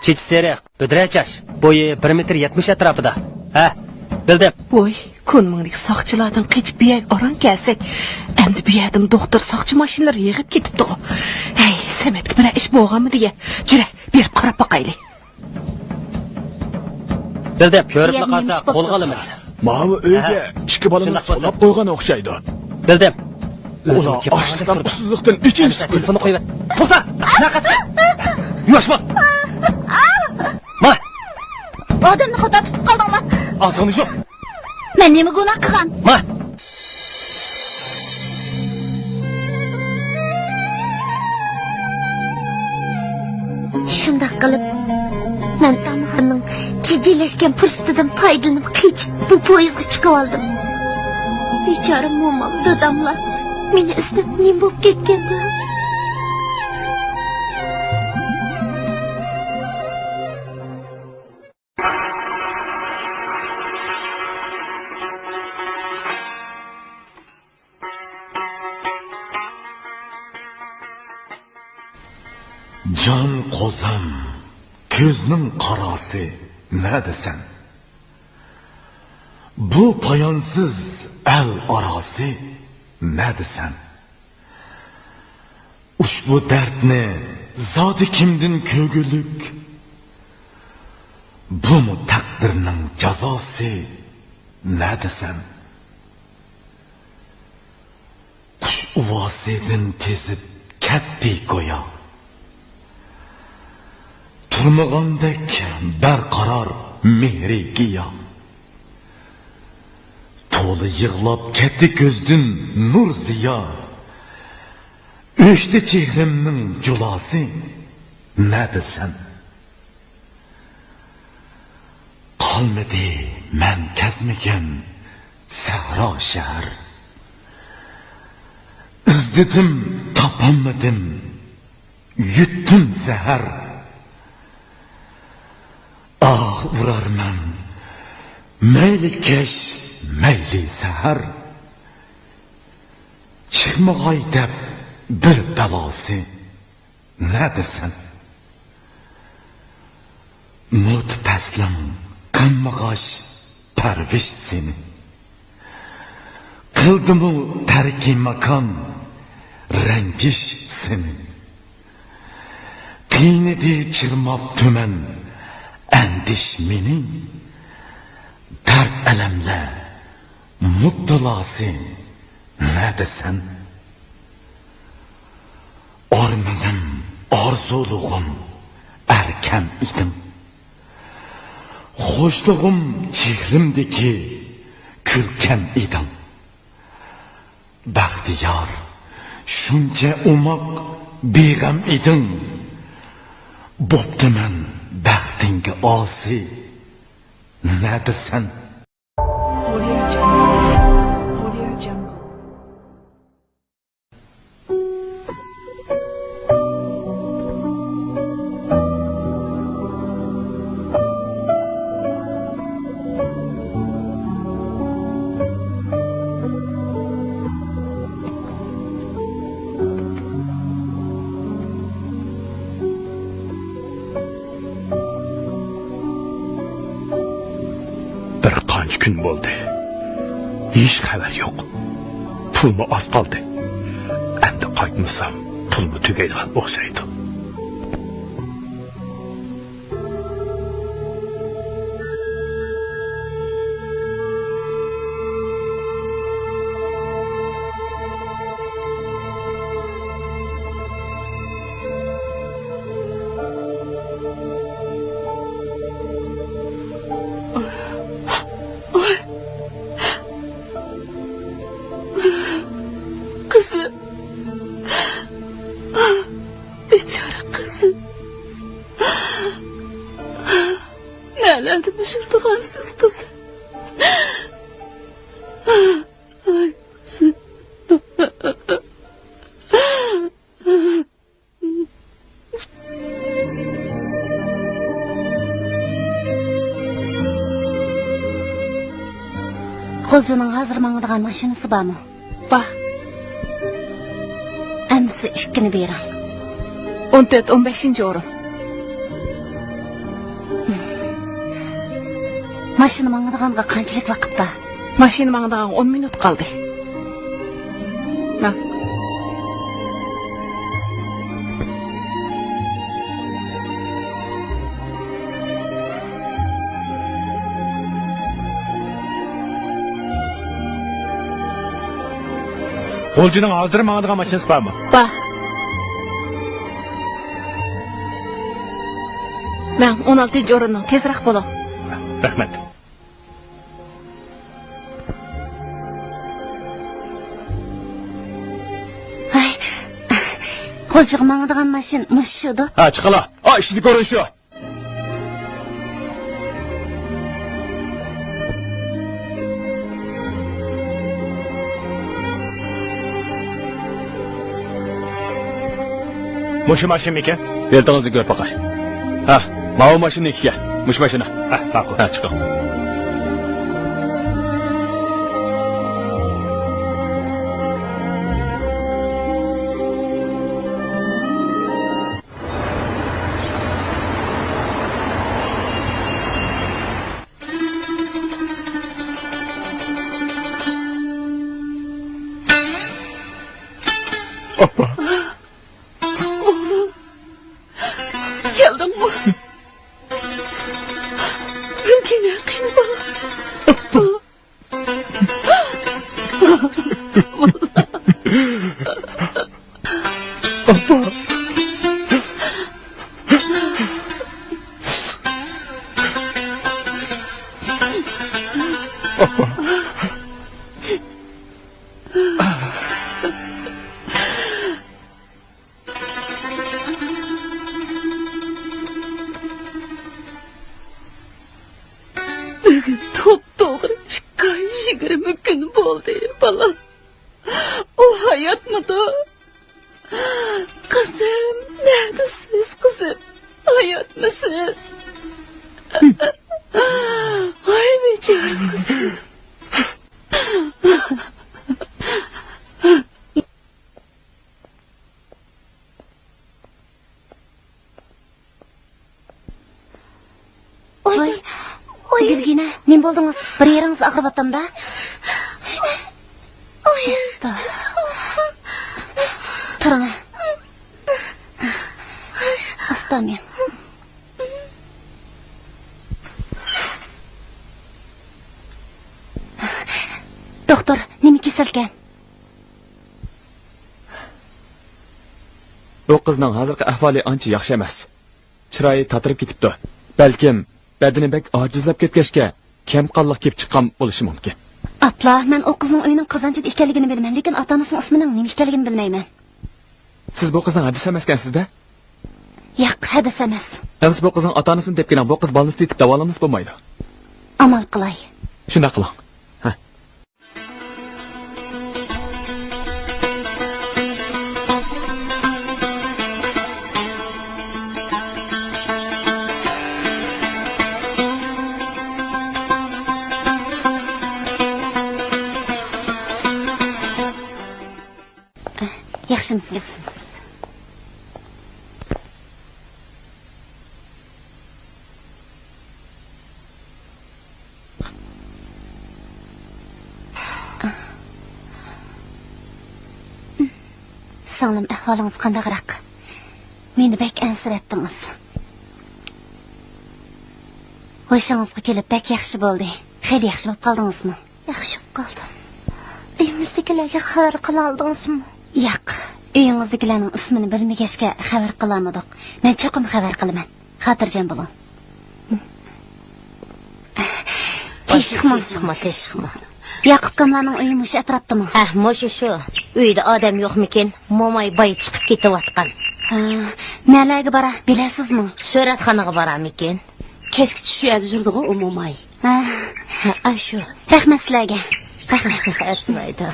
چېچى سېرىق، بۈدرە چاچ، بويى بىر مېتىر يەتمىش ئەتراپىدا. ھە، بىلدىم. ۋوي، كۇنمىڭدىكى ساقچىلاردىن قېچىپ بۇ يەرگە ئاران كەلسەك، ئەمدى بۇ يەردىمۇ دوختۇر، ساقچى ماشىنىلىرى يىغىپ كېتىپتىغۇ. ھەي، سەمەتكە بىرەر ئىش بولغانمىدى يا؟ جۈرە، بېرىپ قاراپ باقايلى. بىلدىم، كۆرۈپلا قالسا قولغا ئالىمىز. ماۋۇ ئۆيگە ئىككى بالىنى سولاپ قويغان ئوخشايدۇ. بىلدىم. ئۇلار ئاچلىقتىن، ئۇسسۇزلۇقتىن ئېچىنىشىپ ئۆلىدۇ. تېلېفوننى قويۇۋەت. توختا! نەقەتسە! يۇۋاشما! ما! ئادەمنى خاتا تۇتۇپ قالدىڭلار. ئاغزىڭنى يۇم! مەن نېمە گۇناھ قىلغان؟ ما! شۇنداق قىلىپ، مەن تامغىنىڭ جىددىيلەشكەن پۇرسىتىدىن پايدىلىنىپ قېچىپ، بۇ پويىزغا چىقىۋالدىم. بىچارە مومام، داداملار مېنى ئىزدەپ نېمە بولۇپ كەتكەندۇ؟ جان قوزام، كۆزنىڭ قاراسى نەدىسەن؟ بۇ پايانسىز ئەل ئاراسى نەدىسەن؟ ئۇشبۇ دەردنى زادى كىمدىن كۆرگۈلۈك؟ بۇمۇ تەقدىرنىڭ جازاسى نەدىسەن؟ قۇش ئۇۋاسىدىن تېزىپ كەتتى گويا، تۇرمىغاندەك بەرقارار مېھرى گىيا. تولا يىغلاپ كەتتى كۆزدىن نۇر زىيا، ئۆچتى چېھرىمنىڭ جۇلاسى نەدىسەن؟ قالمىدى مەن كەزمىگەن سەھرا شەھەر، ئىزدىدىم، تاپالمىدىم، يۇتتۇم زەھەر. ئاھ ئۇرارمەن، مەيلى كەچ، مەيلى سەھەر، چىقمىغاي دەپ بىر بالاسى نەدىسەن؟ نوتا پەسلىڭ قانمىغاچ پەرۋىش سېنى، قىلدىمۇ تەركى ماكان رەنجىش سېنى. قىينىدى چىرماپ تۈمەن ئەندىشە مېنى، دەرد-ئەلەملەر مۇپتىلاسى نەدىسەن؟ ئارمىنىم، ئارزۇلۇغۇم ئەركەم ئىدىڭ، خۇشلۇغۇم چېھرىمدىكى كۈلكەم ئىدىڭ. بەختىيار، شۇنچە ئوماق، بىغەم ئىدىڭ، بوپتىمەن بەختىڭگە ئاسىي نەدىسەن؟ بىر قانچە كۈن بولدى، ھېچ خەۋەر يوق. پۇلمۇ ئاز قالدى. ئەمدى قايتمىسام، پۇلمۇ تۈگەيدىغان ئوخشايدۇ. قىزىم. بىچارە قىزىم. نەلەردە مۈشۈلدىغانسىز، قىزىم؟ ئاي، قىزىم. غۇلجىنىڭ ھازىر ماڭىدىغان ماشىنىسى بارمۇ؟ بار. ئەمىسە ئىككىنى بېرىڭ. ئون تۆت، ئون بەشىنچى ئورۇن. ماشىنا ماڭىدىغانغا قانچىلىك ۋاقىت بار؟ ماشىنا ماڭىدىغانغا ئون مىنۇت قالدى. ماڭ. غۇلجىنىڭ ھازىر ماڭىدىغان ماشىنىسى بارمۇ؟ بار. مەن ئون ئالتىنچى ئورۇننىڭ، تېزراق بولۇڭ. رەھمەت. ھەي، غۇلجىغا ماڭىدىغان ماشىنا مۇشۇدۇ. ھە، چىقىلا. ئا، ئىچىدىكى ئورۇن شۇ. مۇشۇ ماشىنىمىكىن؟ بېلىتىڭىزنى كۆرۈپ باقاي. ھە، ماۋۇ ماشىنا ئىككى. مۇشۇ ماشىنا. ھە، ماقۇل. ھە، چىقىڭ. ئاپا. ئوغلۇم، كەلدىڭمۇ؟ بۈگۈن قېنى بالا؟ ئاپا. ئاپا. بۈگۈن توپتوغرا ئىككى ئاي يىگىرمە كۈن بولدى، بالام. ئۇ ھاياتمىدۇ؟ قىزىم، نەدىسىز، قىزىم؟ ھاياتمىسىز؟ ۋاي بىچارە قىزىم. ئوي، ۋاي، ئوي. گۈلگىنە، نېمە بولدىڭىز؟ بىر يېرىڭىز ئاغرىۋاتامدا؟ ئوي. ئاستا. تۇرۇڭ. ئاستا مېڭىڭ. دوختۇر، نېمە كېسەلكەن؟ بۇ قىزنىڭ ھازىرقى ئەھۋالى ئانچە ياخشى ئەمەس. چىرايى تاتىرىپ كېتىپتۇ. بەلكىم بەدىنى بەك ئاجىزلاپ كەتكەچكە، كەم قانلىق كېلىپ چىققان بولۇشى مۇمكىن. ئاپلا، مەن ئۇ قىزنىڭ ئۆيىنىڭ قازانچىدا ئىكەنلىكىنى بىلىمەن، لېكىن ئاتا-ئانىسىنىڭ ئىسمىنىڭ نېمە ئىكەنلىكىنى بىلمەيمەن. سىز بۇ قىزنىڭ ھەدىسى ئەمەسكەنسىز-دە؟ ياق، ھەدىسى ئەمەس. ئەمىسە بۇ قىزنىڭ ئاتا-ئانىسىنى تېپىپ كېلىڭ، بۇ قىز بالنىستتا يېتىپ داۋالانمىسا بولمايدۇ. ئامال قىلاي. شۇنداق قىلىڭ. ھە. ياخشىمسىز؟ ياخشىمسىز؟ سىڭلىم، ئەھۋالىڭىز قانداقراق؟ مېنى بەك ئەنسىرەتتىڭىز. ھوشىڭىزغا كېلىپ بەك ياخشى بولدى. خېلى ياخشى بولۇپ قالدىڭىزمۇ؟ ياخشى بولۇپ قالدىم. ئۆيىمىزدىكىلەرگە خەۋەر قىلالىدىڭىزمۇ؟ ياق، ئۆيىڭىزدىكىلەرنىڭ ئىسمىنى بىلمىگەچكە خەۋەر قىلالمىدۇق. مەن چوقۇم خەۋەر قىلىمەن. خاتىرجەم بولۇڭ. تىنچلىقمۇ؟ تىنچلىقمۇ، تىنچلىقمۇ. ياقۇپكاملارنىڭ ئۆيى مۇشۇ ئەتراپتىمۇ؟ ھە، مۇشۇ شۇ. ئۆيدە ئادەم يوقمىكىن؟ موماي بايا چىقىپ كېتىۋاتقان. ھە، نەلەرگە بارا، بىلەسىزمۇ؟ سۈرەتخانىغا بارامىكىن؟ كەچكىچە شۇ يەردە يۈرىدىغۇ ئۇ موماي. ھە. ھە، ئاشۇ. رەھمەت سىلەرگە. رەھمەت. ئەرزىمەيدۇ.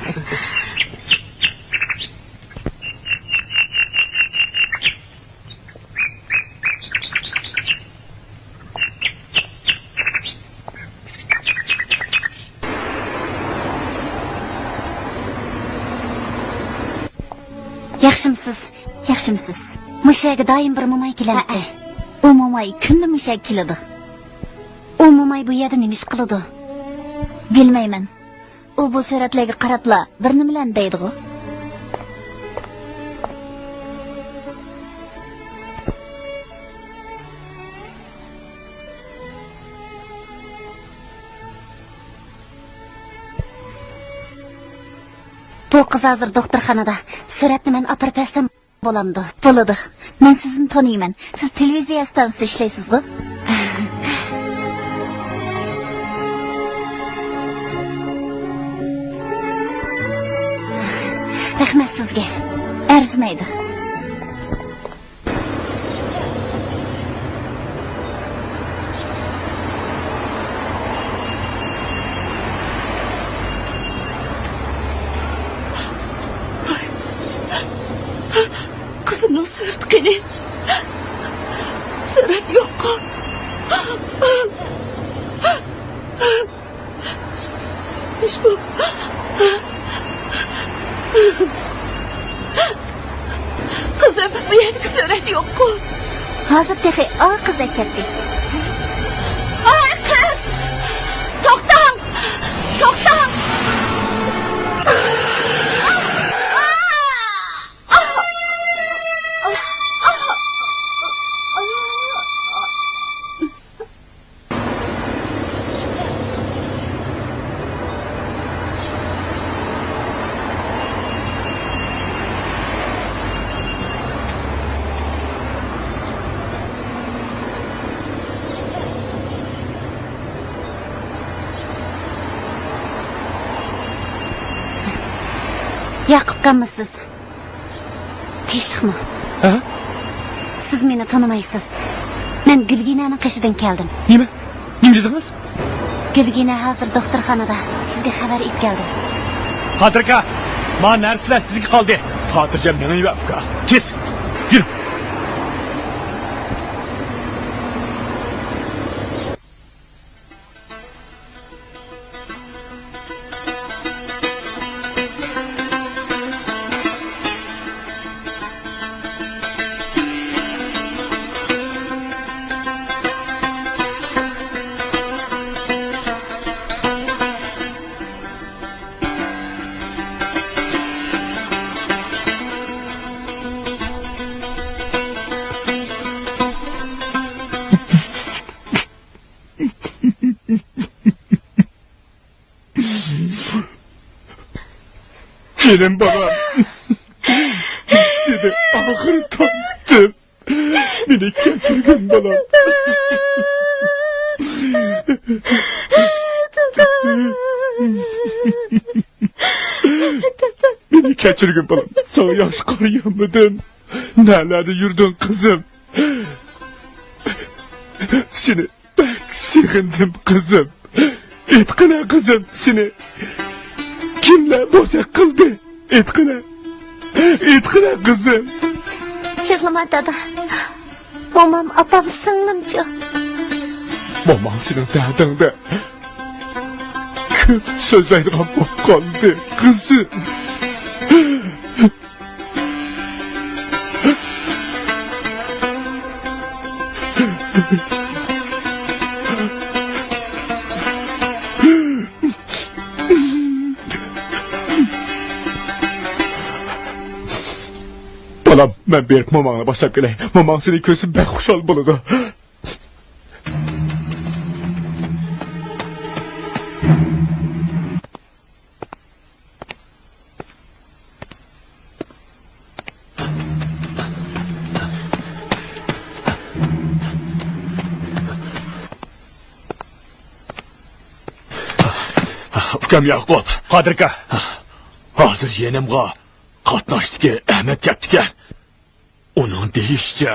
ياخشىمسىز؟ ياخشىمسىز؟ مۇشۇ يەرگە دائىم بىر موماي كېلەمتى؟ ھەئە. ئۇ موماي كۈندە مۇشۇ يەرگە كېلىدۇ. ئۇ موماي بۇ يەردە نېمە ئىش قىلىدۇ؟ بىلمەيمەن. ئۇ بۇ سۈرەتلەرگە قاراپلا بىر نېمىلەرنى دەيدىغۇ. بۇ قىز ھازىر دوختۇرخانىدا. سۈرەتنى مەن ئاپىرىپ بەرسەم بولامدۇ؟ بولىدۇ. مەن سىزنى تونۇيمەن. سىز تېلېۋىزىيە ئىستانسىسىدا ئىشلەيسىزغۇ؟ رەھمەت سىزگە. ئەرزىمەيدۇ. قىزىمنىڭ سۈرىتى قېنى؟ سۈرەت يوققۇ. مۇشۇ. قىزىم، بۇ يەردىكى سۈرەت يوققۇ؟ ھازىر تېخى ئا قىز ئەكەتتى. ئا قىز! توختاڭ! توختاڭ! ياقۇپكانمۇسىز؟ تىنچلىقمۇ؟ ھە؟ سىز مېنى تونۇمايسىز. مەن گۈلگىنەنىڭ قېشىدىن كەلدىم. نېمە؟ نېمە دېدىڭىز؟ گۈلگىنە ھازىر دوختۇرخانىدا. سىزگە خەۋەر ئېلىپ كەلدىم. قادىر ئاكا، ما نەرسىلەر سىزگە قالدى. خاتىرجەم مېڭىۋەر ئۇكا. تېز، يۈر. جېنىم بالام، سېنى ئاخىرى تاپتىم. مېنى كەچۈرگىن، بالام. مېنى كەچۈرگىن، بالام. ساڭا ياخشى قارىيالمىدىم. نەلەردە يۈردۈڭ، قىزىم؟ سېنى بەك سېغىندىم، قىزىم. ئېيتقىنە، قىزىم، سېنى كىملەر بوزەك قىلدى؟ ئېيتقىنە. ئېيتقىنە، قىزىم. يىغلىما، دادا. مومام، ئاپام، سىڭلىمچۇ؟ موماڭ سېنىڭ دەردىڭدە كۆپ سۆزلەيدىغان بولۇپ قالدى، قىزىم. بالام، مەن بېرىپ موماڭنى باشلاپ كېلەي. موماڭ سېنى كۆرسە بەك خۇشال بولىدۇ. ئۇكام ياقۇپ. قادىر ئاكا. ھازىر يېنىمغا قاتناشتىكى ئەمەت كەپتىكەن. ئۇنىڭ دېيىشىچە،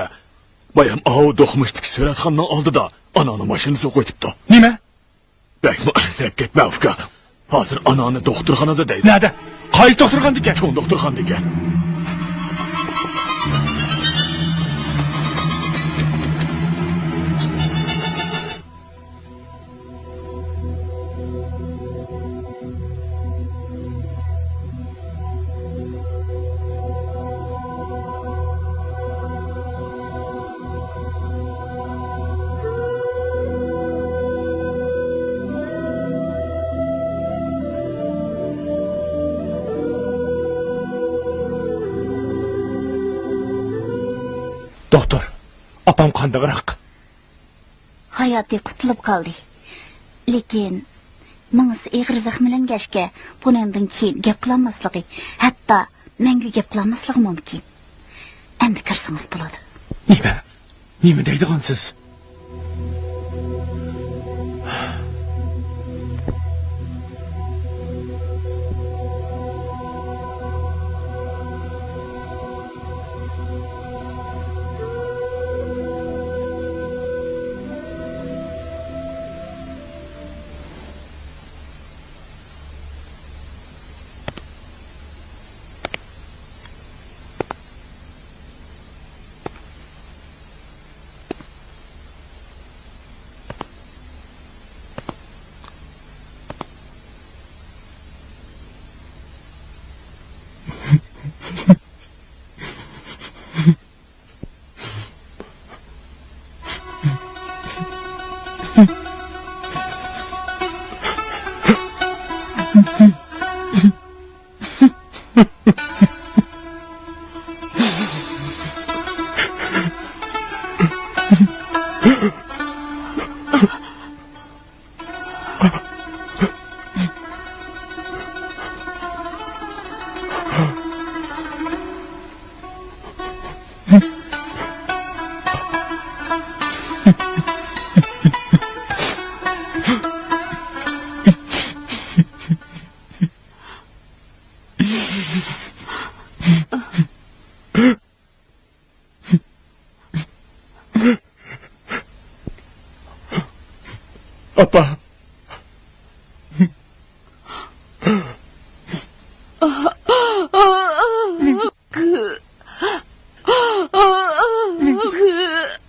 بايام ئاۋۇ دوقمۇشتىكى سۈرەتخانىنىڭ ئالدىدا ئاناڭنىڭ ماشىنىسى ئوقۇۋېتىپتۇ. نېمە؟ بەكمۇ ئەنسىرەپ كەتمە، ئۇكا. ھازىر ئاناڭنى دوختۇرخانىدا دەيدۇ. نەدە؟ قايسى دوختۇرخانىدا ئىكەن؟ چوڭ دوختۇرخانىدا ئىكەن. دوختۇر، ئاپام قانداقراق؟ ھاياتى قۇتۇلۇپ قالدى. لېكىن مېڭىسى ئېغىر زەخىملەنگەچكە، بۇنىڭدىن كېيىن گەپ قىلالماسلىقى، ھەتتا مەڭگۈ گەپ قىلالماسلىقى مۇمكىن. ئەمدى كىرسىڭىز بولىدۇ. نېمە؟ نېمە دەيدىغانسىز؟ ئاپا.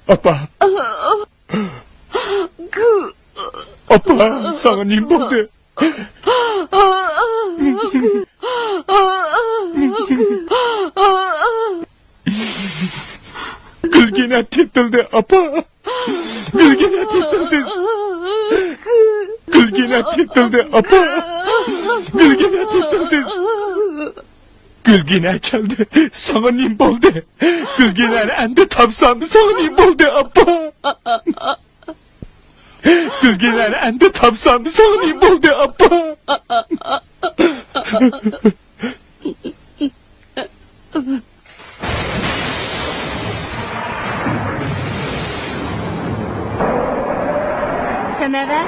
ئاپا. ئاپا، ساڭا نېمە بولدى؟ گۈلگىنە تېپىلدى، ئاپا. گۈلگىنە تېپىلدى. گۈلگىنە تېپىلدى، ئاپا. گۈلگىنە تېپىلدى. گۈلگىنە كەلدى. ساڭا نېمە بولدى؟ گۈلگىنەنى ئەمدى تاپسام، ساڭا نېمە بولدى، ئاپا؟ گۈلگىنەنى ئەمدى تاپسام، ساڭا نېمە بولدى، ئاپا؟ سەمەۋەر.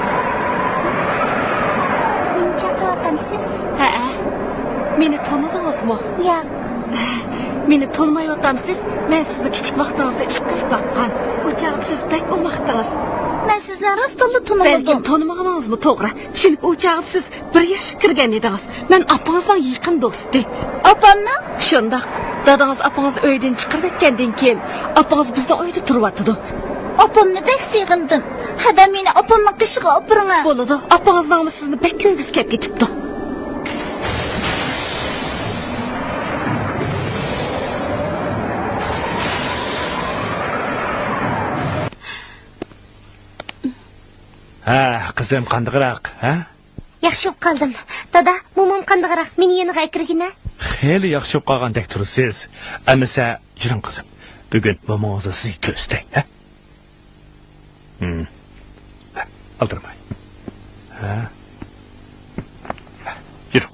مېنى چاقىرىۋاتامسىز؟ ھەئە. مېنى تونۇدىڭىزمۇ؟ ياق. مېنى تونۇمايۋاتامسىز؟ مەن سىزنى كىچىك ۋاقتىڭىزدا ئىتتەك باققان. ئۇ چاغدا سىز بەك ئوماقتىڭىز. مەن سىزنى راستتىنلا تونۇمىدىم. بەلكىم تونۇمىغىنىڭىزمۇ توغرا. چۈنكى ئۇ چاغدا سىز بىر ياشقا كىرگەن ئىدىڭىز. مەن ئاپىڭىزنىڭ يېقىن دوستى. ئاپامنىڭ؟ شۇنداق. دادىڭىز ئاپىڭىزنى ئۆيدىن چىقىرىۋەتكەندىن كېيىن، ئاپىڭىز بىزنىڭ ئۆيدە تۇرۇۋاتىدۇ. ئاپامنى بەك سېغىندىم. ھەدە، مېنى ئاپامنىڭ قېشىغا ئاپىرىڭە. بولىدۇ. ئاپىڭىزنىڭمۇ سىزنى بەك كۆرگۈسى كەپ كېتىپتۇ. ھە، قىزىم، قانداقراق، ھە؟ ياخشى بولۇپ قالدىم. دادا، مومام قانداقراق؟ مېنى يېنىغا ئەكىرگىنە. خېلى ياخشى بولۇپ قالغاندەك تۇرىسىز. ئەمىسە يۈرۈڭ، قىزىم. بۈگۈن مومىڭىزنى سىزگە كۆرسىتەي، ھە؟ ھىم. ئالدىرىماي. ھە؟ يۈرۈڭ.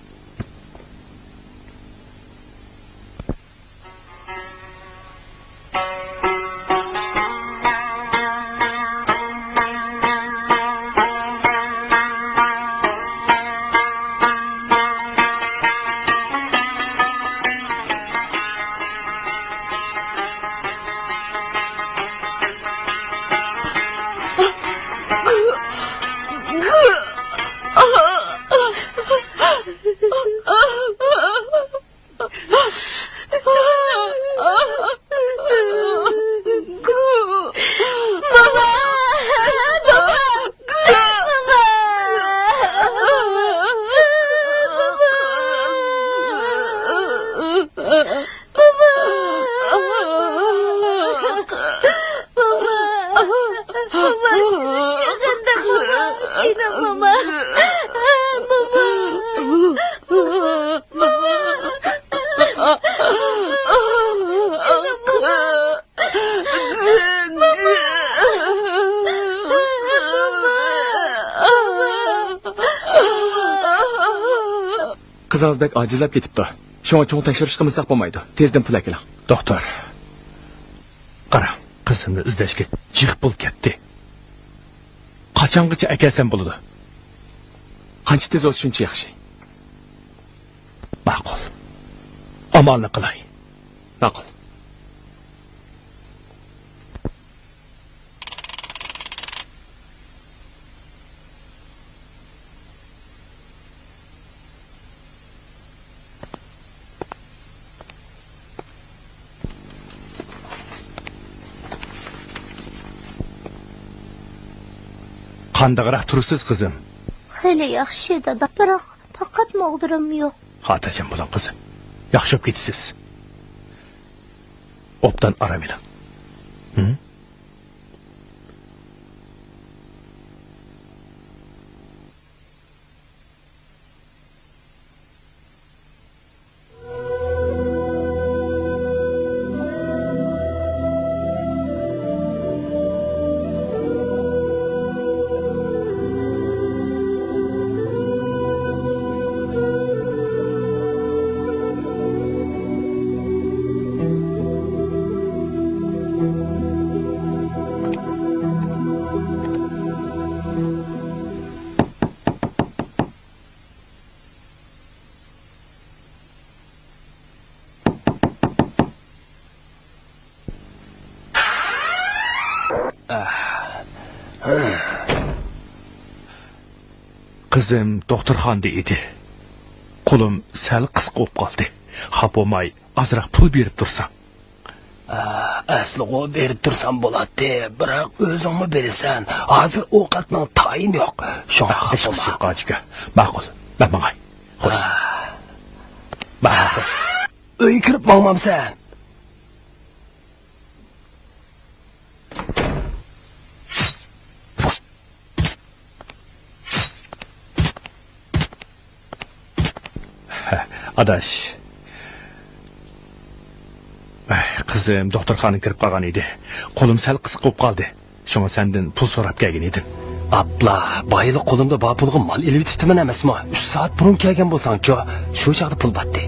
قىزىڭىز بەك ئاجىزلاپ كېتىپتۇ. شۇڭا چوڭ تەكشۈرۈش قىلمىساق بولمايدۇ. تېزدىن پۇل ئەكېلىڭ. دوختۇر، قاراڭ، قىزىمنى ئىزدەشكە جىق پۇل كەتتى. قاچانغىچە ئەكەلسەم بولىدۇ؟ قانچە تېز بولسا شۇنچە ياخشى. ماقۇل. ئامالنى قىلاي. ماقۇل. قانداقراق تۇرىسىز، قىزىم؟ خېلى ياخشى، دادا. بىراق، پەقەت ماغدۇرۇم يوق. خاتىرجەم بولۇڭ، قىزىم. ياخشى بولۇپ كېتىسىز. ئوبدان ئارام ئېلىڭ. ھە؟ قىزىم دوختۇرخانىدا ئىدى. قولۇم سەل قىسقا بولۇپ قالدى. خاپا بولماي، ئازراق پۇل بېرىپ تۇرساڭ. ئەسلىغۇ بېرىپ تۇرسام بولاتتى، بىراق ئۆزۈڭمۇ بىلىسەن، ھازىر ئوقەتنىڭ تايىنى يوق. شۇڭا خاپا بولما. ھېچقىسى يوق، ئاجىكە. ماقۇل، مەن ماڭاي. خوش. ماقۇل، خوش. ئۆيگە كىرىپ ماڭمامسەن؟ ئاداش. ئەي، قىزىم دوختۇرخانىغا كىرىپ قالغان ئىدى. قولۇم سەل قىسقا بولۇپ قالدى. شۇڭا سەندىن پۇل سوراپ كەلگەن ئىدىم. ئاپلا، بايىلا قولۇمدا بار پۇلغا مال ئېلىۋېتىپتىمەن ئەمەسمۇ؟ ئۈچ سائەت بۇرۇن كەلگەن بولساڭچۇ؟ شۇ چاغدا پۇل بارتتى.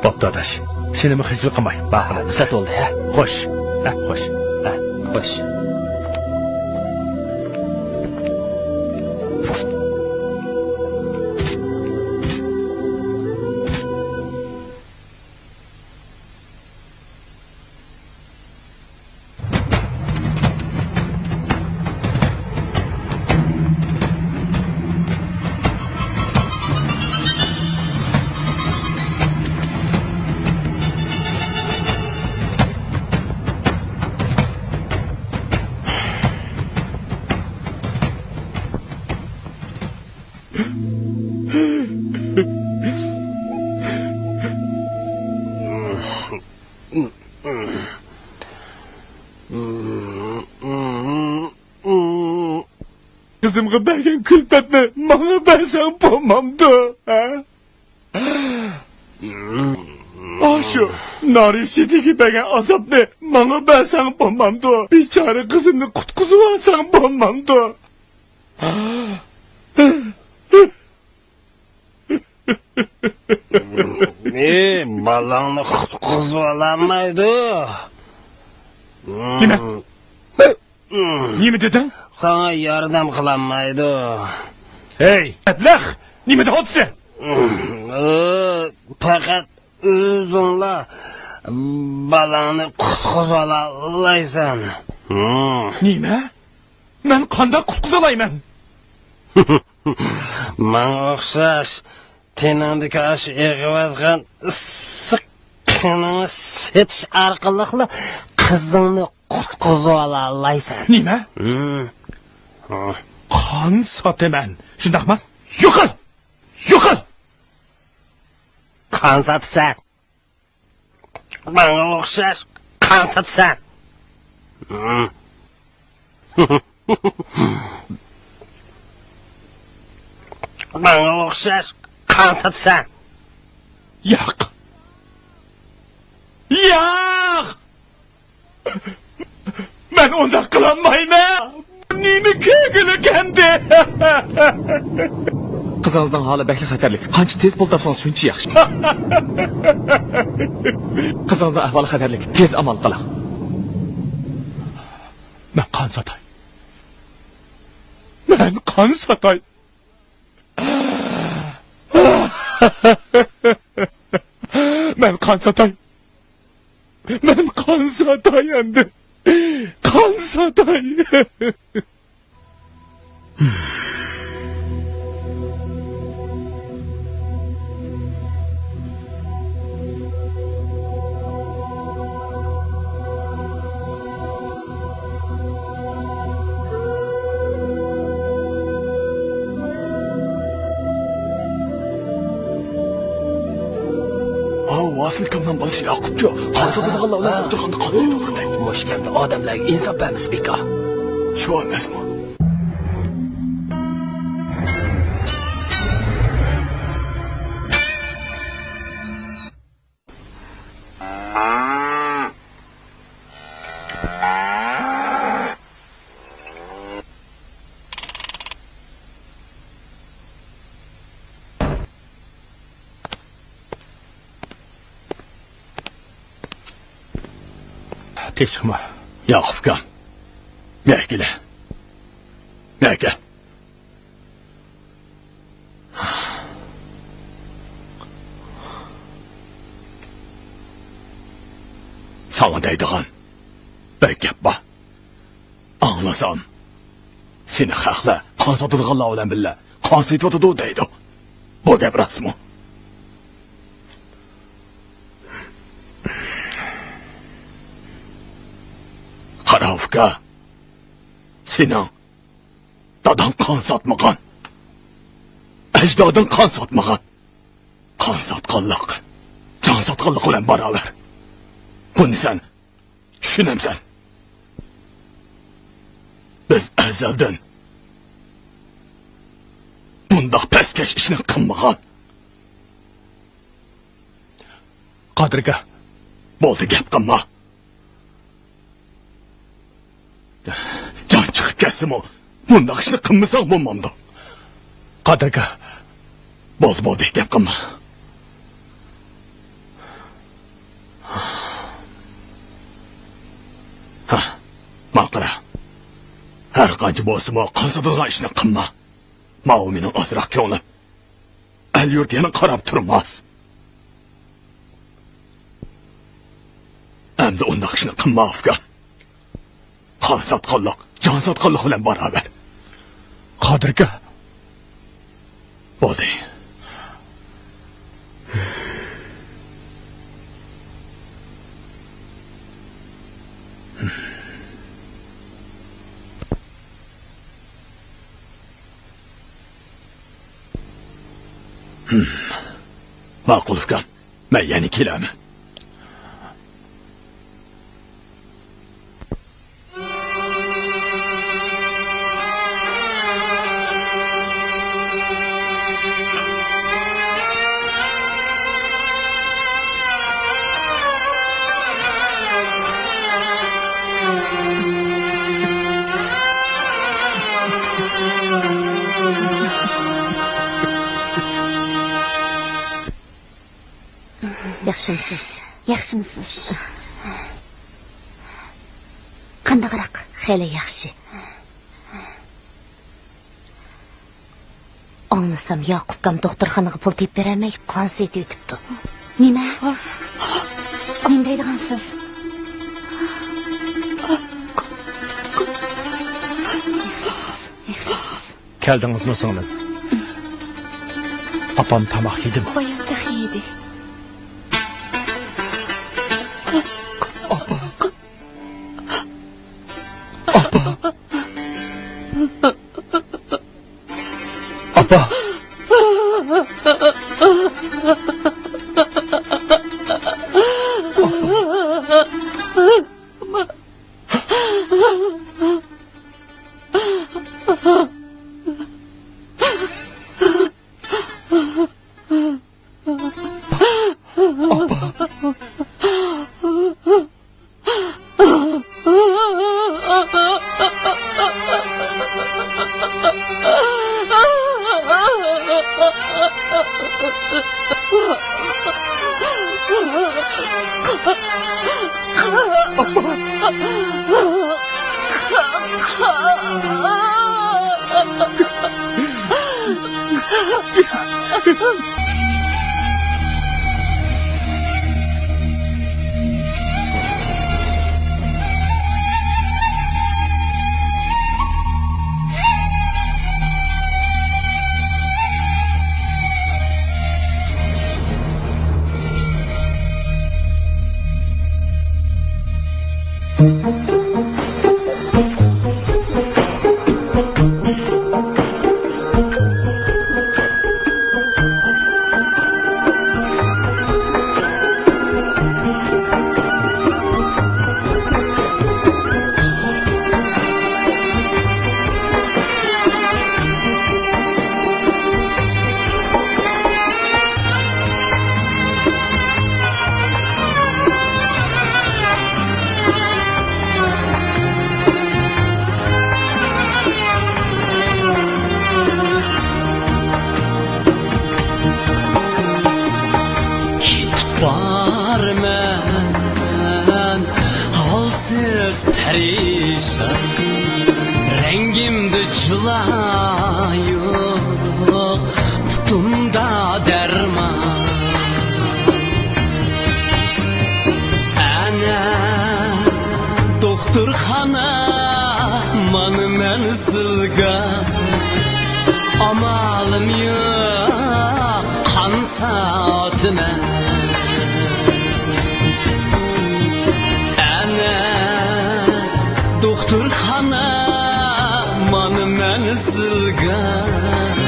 بوپتۇ ئاداش، سېنىمۇ خىجىل قىلماي. بارغىن. سەت بولدى، ھە؟ خوش. ھە، خوش. ھە، خوش. قىزىمغا بەرگەن كۈلپەتنى ماڭا بەرسەڭ بولمامدۇ، ھە؟ ئاشۇ نارىسىدىگە بەرگەن ئازابنى ماڭا بەرسەڭ بولمامدۇ؟ بىچارە قىزىمنى قۇتقۇزۇۋالساڭ بولمامدۇ؟ ئى، بالاڭنى قۇتقۇزۇۋالالمايدۇ. نېمە؟ نېمە دېدىڭ؟ ساڭا ياردەم قىلالمايدۇ. ھەي، ئەبلەخ! نېمە دەۋاتىسەن؟ پەقەت ئۆزۈڭلا بالاڭنى قۇتقۇزۇۋالالايسەن. نېمە؟ مەن قانداق قۇتقۇزالايمەن؟ ماڭا ئوخشاش تېنىڭدىكى ئاشۇ ئېغىۋاتقان ئىسسىق قېنىڭنى سېتىش ئارقىلىقلا قىزىڭنى قۇتقۇزۇۋالالايسەن. نېمە؟ ھىم. قان ساتىمەن، شۇنداقمۇ؟ يوقال! يوقال! قان ساتىسەن. ماڭا ئوخشاش قان ساتىسەن. ماڭا ئوخشاش قان ساتىسەن. ياق. ياق! مەن ئۇنداق قىلالمايمەن. نېمە كۆرگۈلۈك ئەمدى؟ قىزىڭىزنىڭ ھالى بەكلا خەتەرلىك. قانچە تېز پۇل تاپسىڭىز، شۇنچە ياخشى. قىزىڭىزنىڭ ئەھۋالى خەتەرلىك. تېز ئامال قىلىڭ. مەن قان ساتاي. مەن قان ساتاي. مەن قان ساتاي. مەن قان ساتاي ئەمدى. قان ساتاي. ھاۋ، ۋاسىل كامنىڭ بالىسى ياقۇپچۇ؟ قان ساتىدىغانلار ئۇلار ئولتۇرغاندا قان ساتىدىغۇدەك. مۇشۇ كەنتتە ئادەملەرگە ئىنساپ بەرمىسە بىكار. شۇ ئەمەسمۇ؟ تېشىقما. ياقۇپ ئۇكام. مەكىلە. مەكە. ساڭا دەيدىغان بىر گەپ بار. ئاڭلىسام، سېنى خەقلەر قان ساتىدىغانلار بىلەن بىللە قان سېتىۋاتىدۇ دەيدۇ. بۇ گەپ راستمۇ؟ قارا ئۇكا، سېنىڭ داداڭ قان ساتمىغان. ئەجدادىڭ قان ساتمىغان. قان ساتقانلىق، جان ساتقانلىق بىلەن باراۋەر. بۇنى سەن چۈشىنەمسەن؟ بىز ئەزەلدىن بۇنداق پەسكەش ئىشنى قىلمىغان. قادىركا. بولدى، گەپ قىلما. جان چىقىپ كەتسىمۇ، بۇنداق ئىشنى قىلمىساڭ بولمامدۇ؟ قادىركا. بولدى، بولدى، گەپ قىلما. ھە، ماڭا قارا. ھەر قانچە بولسىمۇ، قان ساتىدىغان ئىشنى قىلما. ماۋۇ مېنىڭ ئازراق كۆڭلۈم. ئەل-يۇرت يەنە قاراپ تۇرماس. ئەمدى ئۇنداق ئىشنى قىلما، ئۇكام. قان ساتقانلىق، جان ساتقانلىق بىلەن باراۋەر. قادىركا. بولدى. ماقۇل، ئۇكام. مەن يەنە كېلەرمەن. ياخشىمسىز؟ ياخشىمسىز؟ قانداقراق؟ خېلى ياخشى. ئاڭلىسام، ياقۇپكام دوختۇرخانىغا پۇل تېپىپ بېرەلمەي، قان سېتىۋېتىپتۇ. نېمە؟ نېمە دەيدىغانسىز؟ ياخشىمسىز؟ ياخشىمسىز؟ كەلدىڭىزمۇ، سىڭلىم؟ ئاپام تاماق يېدىمۇ؟ بايام تېخى يېدى. ئاپا. ئاپا. ئاپا. كېتىپ بارىمەن، ھالسىز پەرىشان، رەڭگىمدە جۇلا يوق، پۇتۇمدا دەرمان. ئەنە دوختۇرخانا، مانا مەنزىلگاھ، ئامالىم يوق، قان ساتىمەن. ئەنە دوختۇرخانا، مانا مەنزىلگاھ،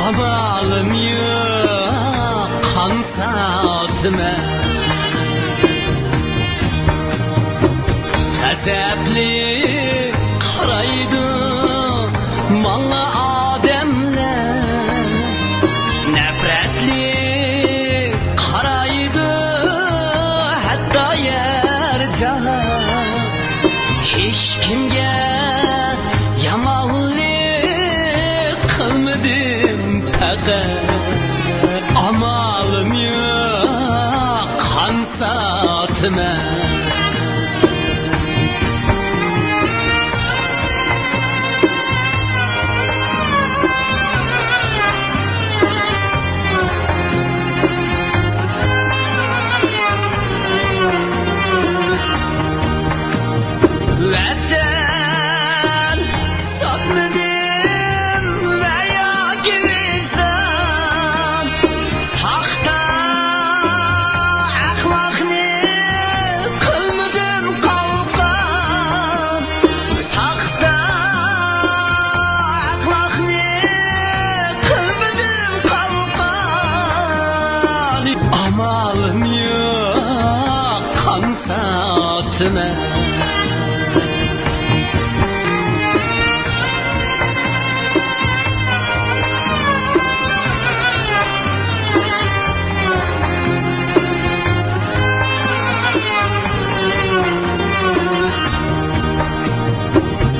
ئامالىم يوق، قان ساتىمەن. غەزەپلىك قارايدۇ ماڭا ئادەملەر، نەپرەتلىك قارايدۇ ھەتتا يەر جاھان. ھېچكىمگە يامانلىق قىلمىدىم پەقەت، ئامالىم يوق، قان ساتىمەن. ۋەتەن ساتمىدىم ۋە ياكى ۋىجدان، ساختا ئەخلاقنى قىلمىدىم قالقان، ساختا ئەخلاقنى قىلمىدىم قالقان. ئامالىم يوق، قان ساتىمەن.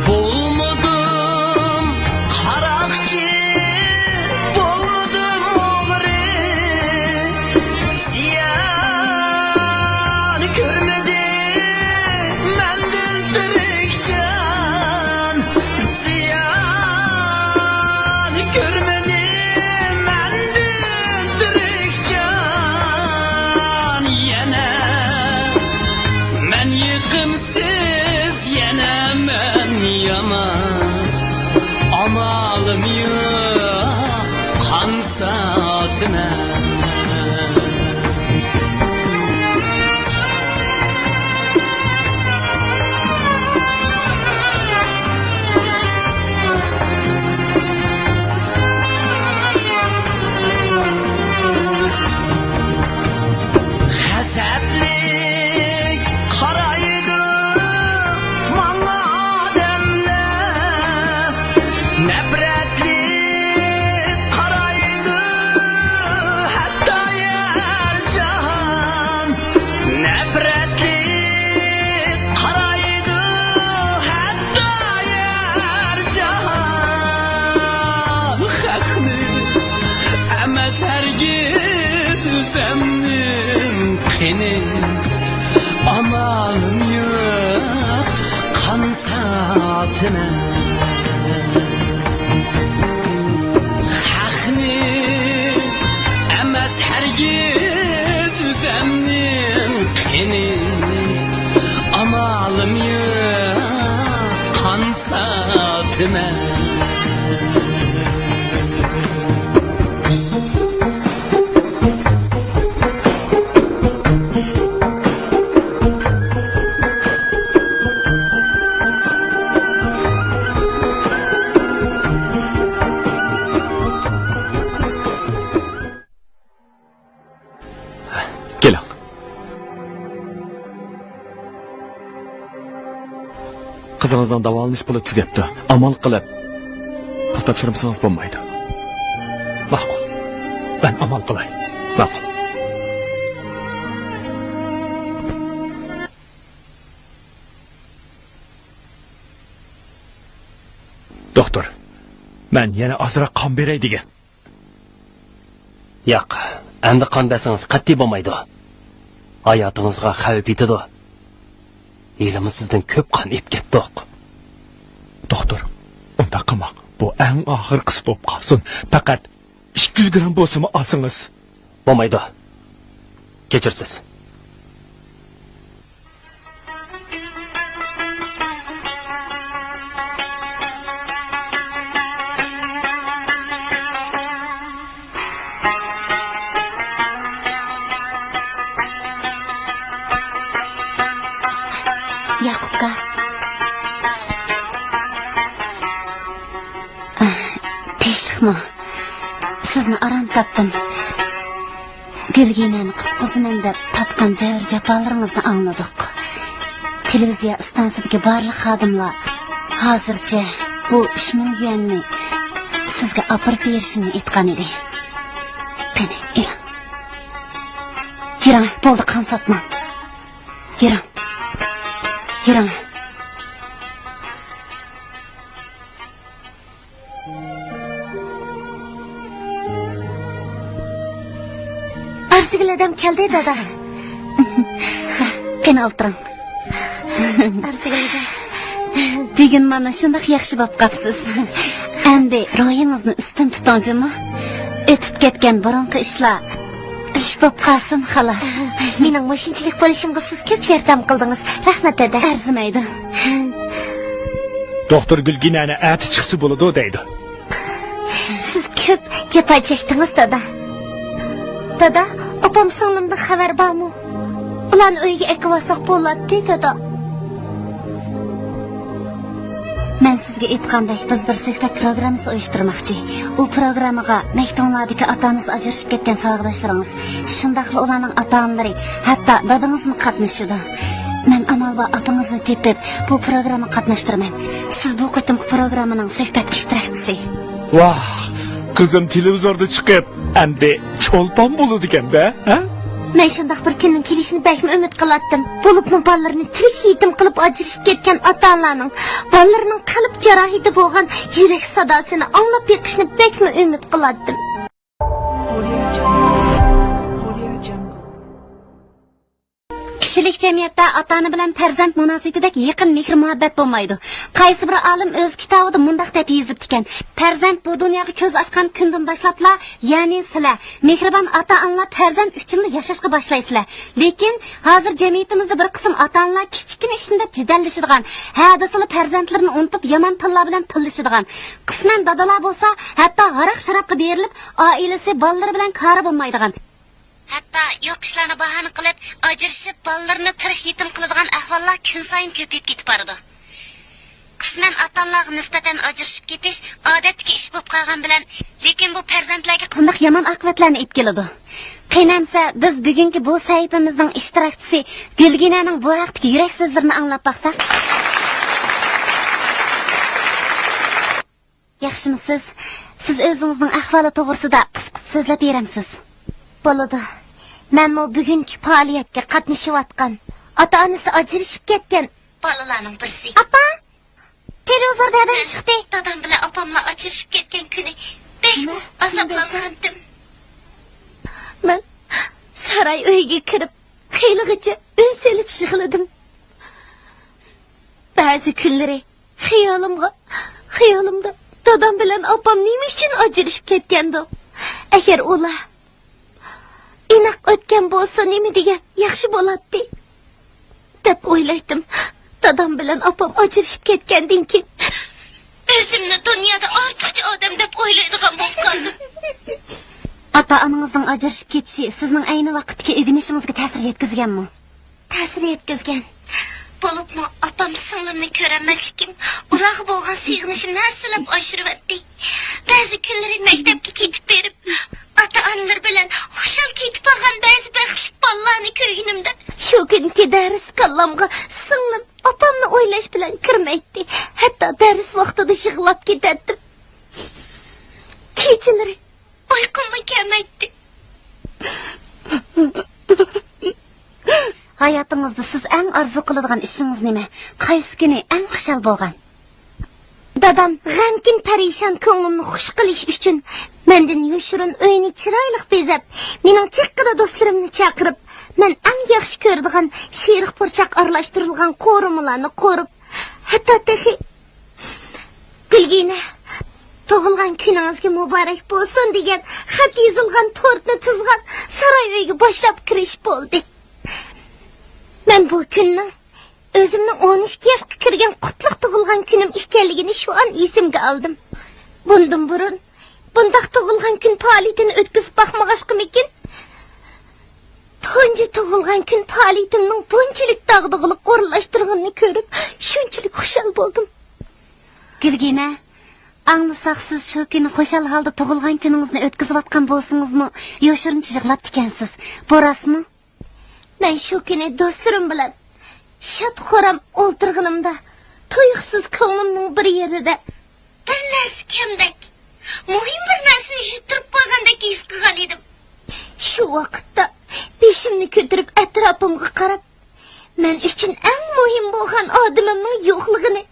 بولمىدىم قاراقچى، بولمىدىم ئوغرى، زىيان كۆرمىدى مەندىن تىرىك جان، زىيان كۆرمىدى مەندىن تىرىك جان. يەنە مەن يېقىمسىز، يەنە مەن يامان، ئامالىم يوق، قان ساتىمەن. غەزەپلىك قارايدۇ ماڭا ئادەملەر، نەپرەتلىك قارايدۇ ھەتتا يەر جاھان، نەپرەتلىك قارايدۇ ھەتتا يەر جاھان. خەقنى ئەمەس ھەرگىز ئۈزەمنىم قېنى، ئامالىم يوق، قان ساتىمەن. خەقنى ئەمەس ھەرگىز ئۈزەمنىم قېنى، ئامالىم يوق، قان ساتىمەن. كېلىڭ. قىزىڭىزنىڭ داۋالىنىش پۇلى تۈگەپتۇ. ئامال قىلىپ پۇل تاپشۇرمىسىڭىز بولمايدۇ. ماقۇل. مەن ئامال قىلاي. ماقۇل. دوختۇر، مەن يەنە ئازراق قان بېرەي دېگەن. ياق، ئەمدى قان بەرسىڭىز قەتئىي بولمايدۇ. ھاياتىڭىزغا خەۋپ يېتىدۇ. ھېلىمۇ سىزدىن كۆپ قان ئېلىپ كەتتۇق. دوختۇر، ئۇنداق قىلماڭ. بۇ ئەڭ ئاخىرقىسى بولۇپ قالسۇن. پەقەت ئىككى يۈز گرام بولسىمۇ ئالسىڭىز. بولمايدۇ. كەچۈرسىز. ياقۇپكا. ئاھ، تىنچلىقمۇ؟ سىزنى ئاران تاپتىم. گۈلگىنەنى قۇتقۇزىمەن دەپ تارتقان جەبىر-جاپالىرىڭىزنى ئاڭلىدۇق. تېلېۋىزىيە ئىستانسىسىدىكى بارلىق خادىملار ھازىرچە بۇ ئۈچ مىڭ يۈەننى سىزگە ئاپىرىپ بېرىشىمنى ئېيتقان ئىدى. قېنى، ئېلىڭ. يۈرۈڭ، بولدى، قان ساتماڭ. يۈرۈڭ. يۈرۈڭ. ئارزۇگۈل ھەدەم كەلدى، دادا. قېنى، ئولتۇرۇڭ. ئارزۇگۈل ھەدەم. بۈگۈن مانا شۇنداق ياخشى بولۇپ قاپسىز. ئەمدى روھىڭىزنى ئۈستۈن تۇتۇڭ جۇمۇ. ئۆتۈپ كەتكەن بۇرۇنقى ئىشلار چۈش بولۇپ قالسۇن، خالاس. مېنىڭ مۇشۇنچىلىك بولۇشۇمغا سىز كۆپ ياردەم قىلدىڭىز. رەھمەت، دادا. ئەرزىمەيدۇ. دوختۇر گۈلگىنەنى ئەتە چىقسا بولىدۇ دەيدۇ. سىز كۆپ جاپا چەكتىڭىز، دادا. دادا، ئاپام سىڭلىمدىن خەۋەر بارمۇ؟ ئۇلارنى ئۆيگە ئەكىۋالساق بولاتتى، دادا. مەن سىزگە ئېيتقاندەك، بىز بىر سۆھبەت پروگراممىسى ئۇيۇشتۇرماقچى. ئۇ پروگراممىغا مەكتۇڭلاردىكى ئاتا-ئانىسى ئاجرىشىپ كەتكەن ساۋاقداشلىرىڭىز، شۇنداقلا ئۇلارنىڭ ئاتا-ئانىلىرى، ھەتتا دادىڭىزمۇ قاتنىشىدۇ. مەن ئامال بار ئاپىڭىزنى تېپىپ، بۇ پروگراممىغا قاتناشتۇرىمەن. سىز بۇ قېتىمقى پروگراممىنىڭ سۆھبەت ئىشتىراكچىسى. ۋاھ، قىزىم تېلېۋىزوردا چىقىپ، ئەمدى چولپان بولىدىكەن-دە، ھە؟ مەن شۇنداق بىر كۈننىڭ كېلىشىنى بەكمۇ ئۈمىد قىلاتتىم. بولۇپمۇ بالىلىرىنى تىرىك يېتىم قىلىپ ئاجرىشىپ كەتكەن ئاتا-ئانىلارنىڭ بالىلىرىنىڭ قەلب جاراھىتى بولغان يۈرەك ساداسىنى ئاڭلاپ بېقىشنى بەكمۇ ئۈمىد قىلاتتىم. كىشىلىك جەمئىيەتتە ئاتا-ئانا بىلەن پەرزەنت مۇناسىۋىتىدەك يېقىن مېھىر-مۇھەببەت بولمايدۇ. قايسى بىر ئالىم ئۆز كىتابىدا مۇنداق دەپ يېزىپتىكەن: پەرزەنت بۇ دۇنياغا كۆز ئاچقان كۈندىن باشلاپلا، يەنى سىلەر، مېھرىبان ئاتا-ئانىلار، پەرزەنت ئۈچۈنلا ياشاشقا باشلايسىلەر. لېكىن ھازىر جەمئىيىتىمىزدە بىر قىسىم ئاتا-ئانىلار كىچىككىنە ئىشنى دەپ جېدەللىشىدىغان، ھە دېسىلا پەرزەنتلىرىنى ئۇنتۇپ، يامان تىللار بىلەن تىللىشىدىغان، قىسمەن دادىلار بولسا ھەتتا ھاراق-شارابقا بېرىلىپ، ئائىلىسى، بالىلىرى بىلەن كارى بولمايدىغان، ھەتتا يوق ئىشلارنى باھانە قىلىپ، ئاجرىشىپ، بالىلىرىنى تىرىك يېتىم قىلىدىغان ئەھۋاللار كۈنسايىن كۆپىيىپ كېتىپ بارىدۇ. قىسمەن ئاتا-ئانىلارغا نىسبەتەن ئاجرىشىپ كېتىش ئادەتتىكى ئىش بولۇپ قالغان بىلەن، لېكىن بۇ پەرزەنتلەرگە قانداق يامان ئاقىۋەتلەرنى ئېلىپ كېلىدۇ؟ قېنى ئەمىسە، بىز بۈگۈنكى بۇ سەھىپىمىزنىڭ ئىشتىراكچىسى گۈلگىنەنىڭ بۇ ھەقتىكى يۈرەك سۆزلىرىنى ئاڭلاپ باقساق. ياخشىمۇسىز؟ سىز ئۆزىڭىزنىڭ ئەھۋالى توغرىسىدا قىسقىچە سۆزلەپ بېرەمسىز؟ بولىدۇ. مەنمۇ بۈگۈنكى پائالىيەتكە قاتنىشىۋاتقان، ئاتا-ئانىسى ئاجرىشىپ كەتكەن بالىلارنىڭ بىرسى. ئاپا! تېلېۋىزوردا ھەدەم چىقتى. دادام بىلەن ئاپاملا ئاجرىشىپ كەتكەن كۈنى بەكمۇ ئازابلانغانتىم. مەن ساراي ئۆيگە كىرىپ، خېلىغىچە ئۈن سېلىپ يىغلىدىم. بەزى كۈنلىرى خىيالىمغا، خىيالىمدا دادام بىلەن ئاپام نېمە ئۈچۈن ئاجرىشىپ كەتكەندۇ؟ ئەگەر ئۇلار ئىناق ئۆتكەن بولسا نېمە دېگەن ياخشى بولاتتى، دەپ ئويلايتتىم. دادام بىلەن ئاپام ئاجرىشىپ كەتكەندىن كېيىن، ئۆزۈمنى دۇنيادا ئارتۇقچە ئادەم دەپ ئويلايدىغان بولۇپ قالدىم. ئاتا-ئانىڭىزنىڭ ئاجرىشىپ كېتىشى سىزنىڭ ئەينى ۋاقىتتىكى ئۆگىنىشىڭىزگە تەسىر يەتكۈزگەنمۇ؟ تەسىر يەتكۈزگەن. بولۇپمۇ ئاپام سىڭلىمنى كۆرەلمەسلىكىم، ئۇلارغا بولغان سېغىنىشىمنى ھەسسىلەپ ئاشۇرۇۋەتتى. بەزى كۈنلىرى مەكتەپكە كېتىپ بېرىپ، ئاتا-ئانىلىرى بىلەن خۇشال كېتىپ بارغان بەزى بەختلىك بالىلارنى كۆرگىنىمدە، شۇ كۈنكى دەرس كاللامغا سىڭلىم، ئاپامنى ئويلاش بىلەن كىرمەيتتى. ھەتتا دەرس ۋاقتىدا يىغلاپ كېتەتتىم. كېچىلىرى ئۇيقۇممۇ كەلمەيتتى. ھاياتىڭىزدا سىز ئەڭ ئارزۇ قىلىدىغان ئىشىڭىز نېمە؟ قايسى كۈنى ئەڭ خۇشال بولغان؟ دادام غەمكىن پەرىشان كۆڭلۈمنى خۇش قىلىش ئۈچۈن مەندىن يوشۇرۇن ئۆينى چىرايلىق بېزەپ، مېنىڭ چېككىدە دوستلىرىمنى چاقىرىپ، مەن ئەڭ ياخشى كۆرىدىغان سېرىق پۇرچاق ئارىلاشتۇرۇلغان قورۇمىلارنى قورۇپ، ھەتتا تېخى «گۈلگىنە، تۇغۇلغان كۈنىڭىزگە مۇبارەك بولسۇن» دېگەن خەت يېزىلغان تورتنى تىزغان ساراي ئۆيگە باشلاپ كىرىش بولدى. مەن بۇ كۈننىڭ ئۆزۈمنىڭ ئون ئىككى ياشقا كىرگەن قۇتلۇق تۇغۇلغان كۈنۈم ئىكەنلىكىنى شۇ ئان ئېسىمگە ئالدىم. بۇندىن بۇرۇن بۇنداق تۇغۇلغان كۈن پائالىيىتىنى ئۆتكۈزۈپ باقمىغاچقىمىكىن، تۇنجى تۇغۇلغان كۈن پائالىيىتىمنىڭ بۇنچىلىك داغدۇغىلىق ئورۇنلاشتۇرغىنىنى كۆرۈپ، شۇنچىلىك خۇشال بولدۇم. گۈلگىنە، ئاڭلىساق، سىز شۇ كۈنى خۇشال ھالدا تۇغۇلغان كۈنىڭىزنى ئۆتكۈزۈۋاتقان بولسىڭىزمۇ، يوشۇرۇنچە يىغلاپتىكەنسىز. بۇ راستمۇ؟ مەن شۇ كۈنى دوستلىرىم بىلەن شاد-خۇرام ئولتۇرغىنىمدا، تۇيۇقسىز كۆڭلۈمنىڭ بىر يېرىدە بىر نەرسە كەمدەك، مۇھىم بىر نەرسىنى يۈتتۈرۈپ قويغاندەك ھېس قىلغان ئىدىم. شۇ ۋاقىتتا بېشىمنى كۆتۈرۈپ ئەتراپىمغا قاراپ، مەن ئۈچۈن ئەڭ مۇھىم بولغان ئادىمىمنىڭ يوقلۇقىنى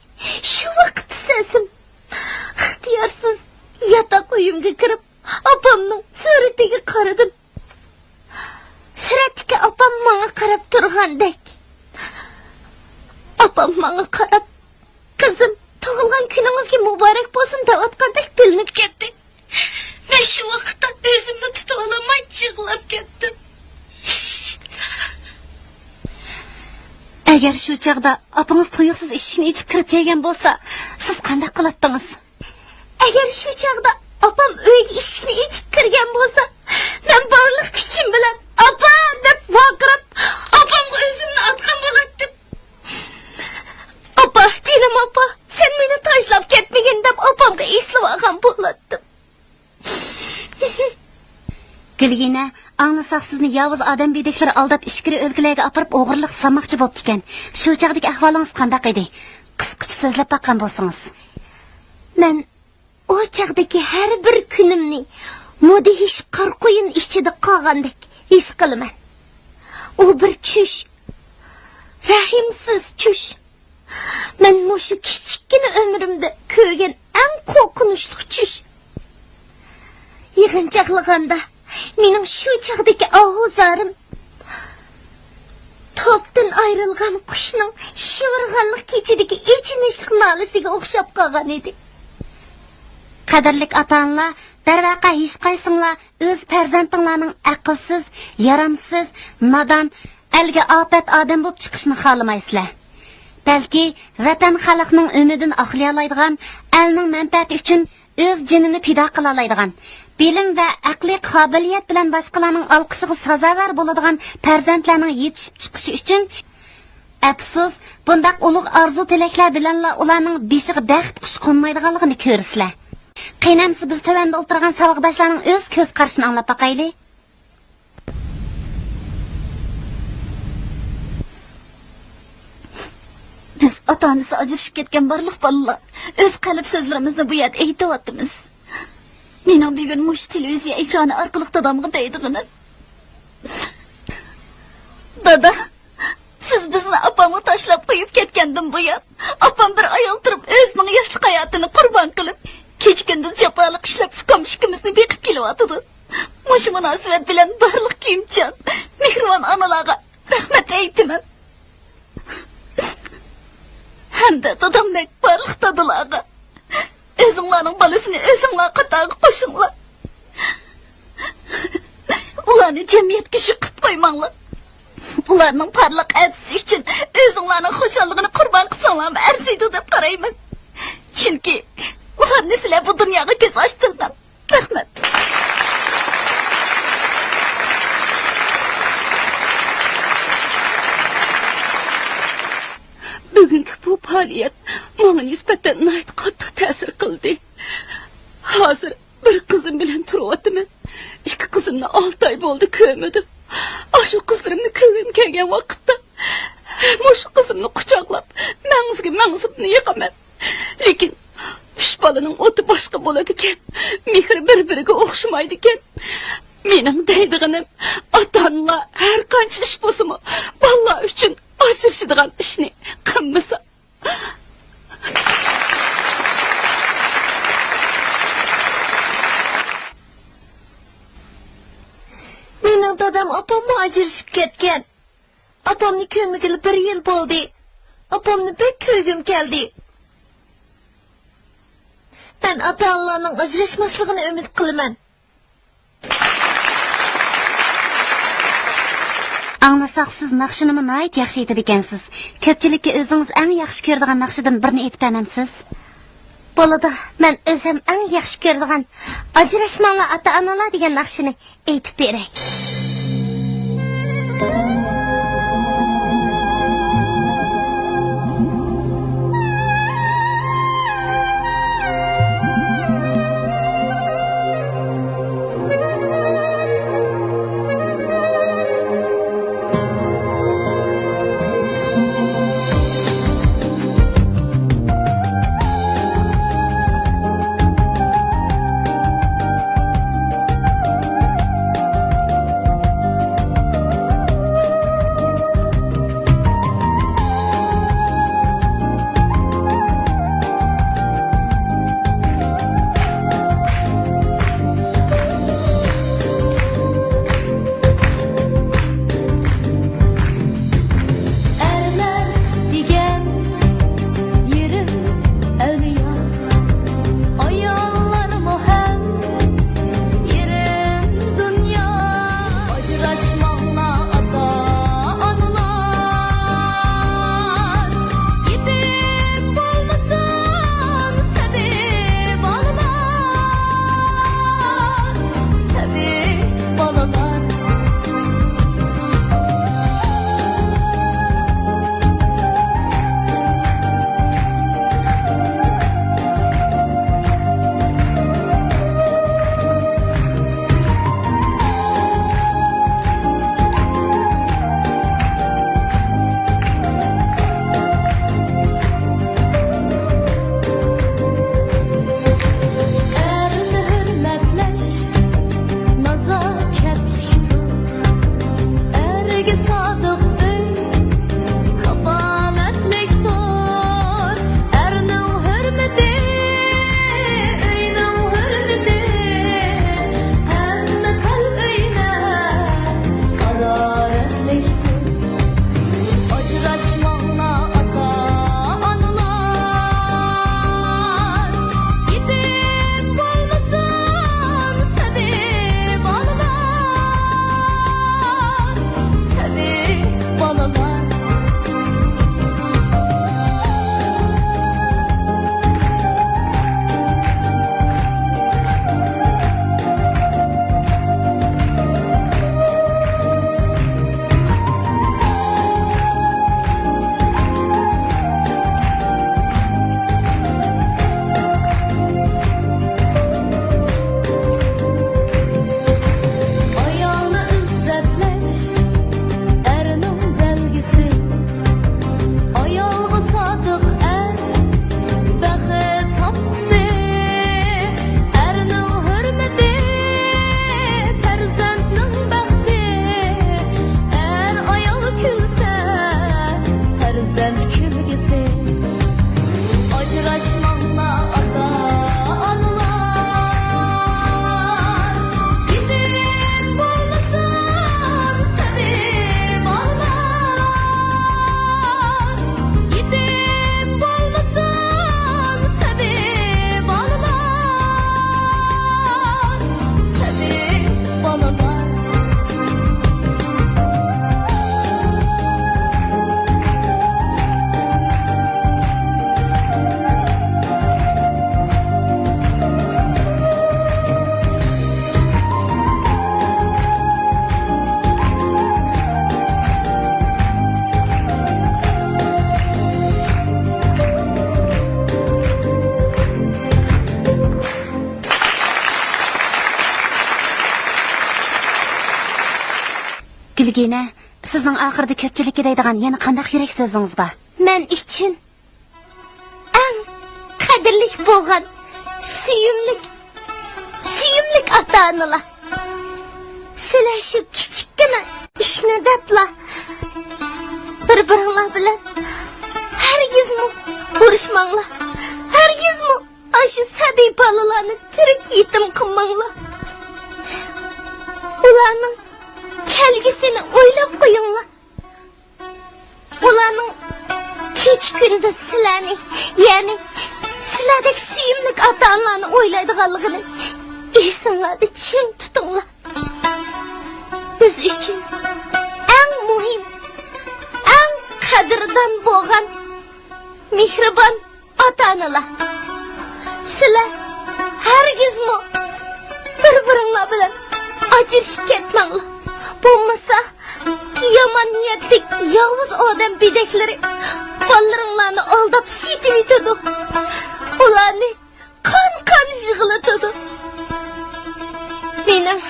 شۇ ۋاقىتتا سەزدىم. ئىختىيارسىز ياتاق ئۆيۈمگە كىرىپ، ئاپامنىڭ سۈرىتىگە قارىدىم. سۈرەتتىكى ئاپام ماڭا قاراپ تۇرغاندەك. ئاپام ماڭا قاراپ، «قىزىم، تۇغۇلغان كۈنىڭىزگە مۇبارەك بولسۇن» دەۋاتقاندەك بىلىنىپ كەتتى. مەن شۇ ۋاقىتتا ئۆزۈمنى تۇتۇۋالالماي يىغلاپ كەتتىم. ئەگەر شۇ چاغدا ئاپىڭىز تۇيۇقسىز ئىشىكنى ئېچىپ كىرىپ كەلگەن بولسا، سىز قانداق قىلاتتىڭىز؟ ئەگەر شۇ چاغدا ئاپام ئۆيگە ئىشىكنى ئېچىپ كىرگەن بولسا، مەن بارلىق كۈچۈم بىلەن «ئاپا!» دەپ ۋارقىراپ، ئاپامغا ئۆزۈمنى ئاتقان بولاتتىم. «ئاپا، جېنىم ئاپا، سەن مېنى تاشلاپ كەتمىگىن» دەپ ئاپامغا ئېسىلىۋالغان بولاتتىم. گۈلگىنە، ئاڭلىساق، سىزنى ياۋۇز ئادەم بېدەكلىرى ئالداپ، ئىچكىرى ئۆلكىلەرگە ئاپىرىپ ئوغرىلىق سالماقچى بوپتىكەن. شۇ چاغدىكى ئەھۋالىڭىز قانداق ئىدى؟ قىسقىچە سۆزلەپ باققان بولسىڭىز. مەن ئۇ چاغدىكى ھەر بىر كۈنۈمنى مۇدھىش قارا قۇيۇن ئىچىدە قالغاندەك ھېس قىلىمەن. ئۇ بىر چۈش، رەھىمسىز چۈش. مەن مۇشۇ كىچىككىنە ئۆمرۈمدە كۆرگەن ئەڭ قورقۇنچلۇق چۈش. يىغىنچاقلىغاندا، مېنىڭ شۇ چاغدىكى ئاھۇ زارىم، توپتىن ئايرىلغان قۇشنىڭ شىۋىرغانلىق كېچىدىكى ئېچىنىشلىق نالىسىگە ئوخشاپ قالغان ئىدى. قەدىرلىك ئاتا-ئانىلار، دەرۋەقە، ھېچقايسىڭلار ئۆز پەرزەنتىڭلارنىڭ ئەقىلسىز، يارامسىز، نادان، ئەلگە ئاپەت ئادەم بولۇپ چىقىشىنى خالىمايسىلەر. بەلكى ۋەتەن، خەلقنىڭ ئۈمىدىنى ئاقلىيالايدىغان، ئەلنىڭ مەنپەئەتى ئۈچۈن ئۆز جېنىنى پىدا قىلالايدىغان، بىلىم ۋە ئەقلىي قابىلىيەت بىلەن باشقىلارنىڭ ئالقىشىغا سازاۋەر بولىدىغان پەرزەنتلەرنىڭ يېتىشىپ چىقىشى ئۈچۈن، ئەپسۇس، بۇنداق ئۇلۇغ ئارزۇ-تىلەكلەر بىلەنلا ئۇلارنىڭ بېشىغا بەخت قۇشى قونمايدىغانلىقىنى كۆرىسىلەر. قېنى ئەمىسە بىز تۆۋەندە ئولتۇرغان ساۋاقداشلارنىڭ ئۆز كۆز قارىشىنى ئاڭلاپ باقايلى. بىز ئاتا-ئانىسى ئاجرىشىپ كەتكەن بارلىق بالىلار ئۆز قەلب سۆزلىرىمىزنى بۇ يەردە ئېيتىۋاتىمىز. مېنىڭ بۈگۈن مۇشۇ تېلېۋىزىيە ئېكرانى ئارقىلىق دادامغا دەيدىغىنىم، دادا، سىز بىزنى ئاپامغا تاشلاپ قويۇپ كەتكەندىن بۇيان، ئاپام بىر ئايال تۇرۇپ ئۆزىنىڭ ياشلىق ھاياتىنى قۇربان قىلىپ، كېچە-كۈندۈز جاپالىق ئىشلەپ، ئۇكام ئىككىمىزنى بېقىپ كېلىۋاتىدۇ. مۇشۇ مۇناسىۋەت بىلەن بارلىق كۆيۈمچان، مېھرىبان ئانىلارغا رەھمەت ئېيتىمەن. ھەمدە دادامدەك بارلىق دادىلارغا، ئۆزۈڭلارنىڭ بالىسىنى ئۆزۈڭلار قاتارىغا قوشۇڭلار. ئۇلارنى جەمئىيەتكە يۈك قىلىپ قويماڭلار. ئۇلارنىڭ پارلاق ئەتىسى ئۈچۈن ئۆزۈڭلارنىڭ خۇشاللىقىنى قۇربان قىلساڭلارمۇ ئەرزىيدۇ دەپ قارايمەن. چۈنكى ئۇلارنى سىلەر بۇ دۇنياغا كۆز ئاچتۇرغان. رەھمەت. بۈگۈنكى بۇ پائالىيەت ماڭا نىسبەتەن ناھايىتى قاتتىق تەسىر قىلدى. ھازىر بىر قىزىم بىلەن تۇرۇۋاتىمەن. ئىككى قىزىمنى ئالتە ئاي بولدى كۆرمىدىم. ئاشۇ قىزلىرىمنى كۆرگۈم كەلگەن ۋاقىتتا، مۇشۇ قىزىمنى قۇچاقلاپ، مەڭزىگە مەڭزىمنى يېقىمەن. لېكىن ئۈچ بالىنىڭ ئوتى باشقا بولىدىكەن، مېھرى بىر-بىرىگە ئوخشىمايدىكەن. مېنىڭ دەيدىغىنىم، ئاتا-ئانىلار ھەر قانچە ئىش بولسىمۇ، بالىلار ئۈچۈن ئاجرىشىدىغان ئىشنى قىلمىسا. مېنىڭ دادام ئاپاممۇ ئاجرىشىپ كەتكەن. ئاپامنى كۆرمىگىلى بىر يىل بولدى. ئاپامنى بەك كۆرگۈم كەلدى. مەن ئاتا-ئانىلارنىڭ ئاجراشماسلىقىنى ئۈمىد قىلىمەن. ئاڭلىساق، سىز ناخشىنىمۇ ناھايىتى ياخشى ئېيتىدىكەنسىز. كۆپچىلىككە ئۆزىڭىز ئەڭ ياخشى كۆرىدىغان ناخشىدىن بىرنى ئېيتىپ بەرمەمسىز؟ بولىدۇ، مەن ئۆزۈم ئەڭ ياخشى كۆرىدىغان ئاجراشماڭلار ئاتا-ئانىلار دېگەن ناخشىنى ئېيتىپ بېرەي. ئەرلەر دېگەن يېرىم ئەۋلىيا، ئاياللارمۇ ھەم يېرىم دۇنيا. ئاجراشماڭلار ئاتا-ئانىلار، يېتىم بولمىسۇن سەبىي بالىلار، سەبىي بالىلار. ئەرنى ھۆرمەتلەش نازاكەتلىكتۇر، ئەرگە سادىق ئۆي كاپالەتلىكتۇر. ئەرنىڭ ھۆرمىتى، ئۆينىڭ ھۆرمىتى، ھەممە تال ئۆيلەر ھارارەتلىكتۇر. ئاجراشماڭلار ئاتا-ئانىلار، يېتىم بولمىسۇن سەبىي بالىلار، سەبىي بالىلار. ئايالنى ئىززەتلەش ئەرنىڭ بەلگىسى، ئايالغا سادىق ئەر بەخت تاپقۇسى. ئەرنىڭ ھۆرمىتى، پەرزەنتنىڭ بەختى. ئەر-ئايال كۈلسە، پەرزەنت كۈلگۈسى. ئاجراشماڭلار ئاتا-ئانىلار، يېتىم بولمىسۇن سەبىي بالىلار، يېتىم بولمىسۇن سەبىي بالىلار، سەبىي بالىلار. گۈلگىنە، سىزنىڭ ئاخىرىدا كۆپچىلىككە دەيدىغان يەنە قانداق يۈرەك سۆزىڭىز بار؟ مەن ئۈچۈن ئەڭ قەدىرلىك بولغان سۆيۈملۈك، سۆيۈملۈك ئاتا-ئانىلار، سىلەر شۇ كىچىككىنە ئىشنى دەپلا بىر-بىرىڭلار بىلەن ھەرگىزمۇ ئۇرۇشماڭلار، ھەرگىزمۇ ئاشۇ سەبىي بالىلارنى تىرىك يېتىم قىلماڭلار. ئۇلارنىڭ كەلگۈسىنى ئويلاپ قويۇڭلار. ئۇلارنىڭ كېچە-كۈندۈز سىلەرنى، يەنى سىلەردەك سۆيۈملۈك ئاتا-ئانىلارنى ئويلايدىغانلىقىنى ئېسىڭلاردا چىڭ تۇتۇڭلار. بىز ئۈچۈن ئەڭ مۇھىم، ئەڭ قەدىردان بولغان مېھرىبان ئاتا-ئانىلار، سىلەر ھەرگىزمۇ بىر-بىرىڭلار بىلەن ئاجرىشىپ كەتمەڭلار. بولمىسا، يامان نىيەتلىك ياۋۇز ئادەم بېدەكلىرى بالىلىرىڭلارنى ئالداپ سېتىۋېتىدۇ. ئۇلارنى قان-قان يىغلىتىدۇ. مېنىڭ،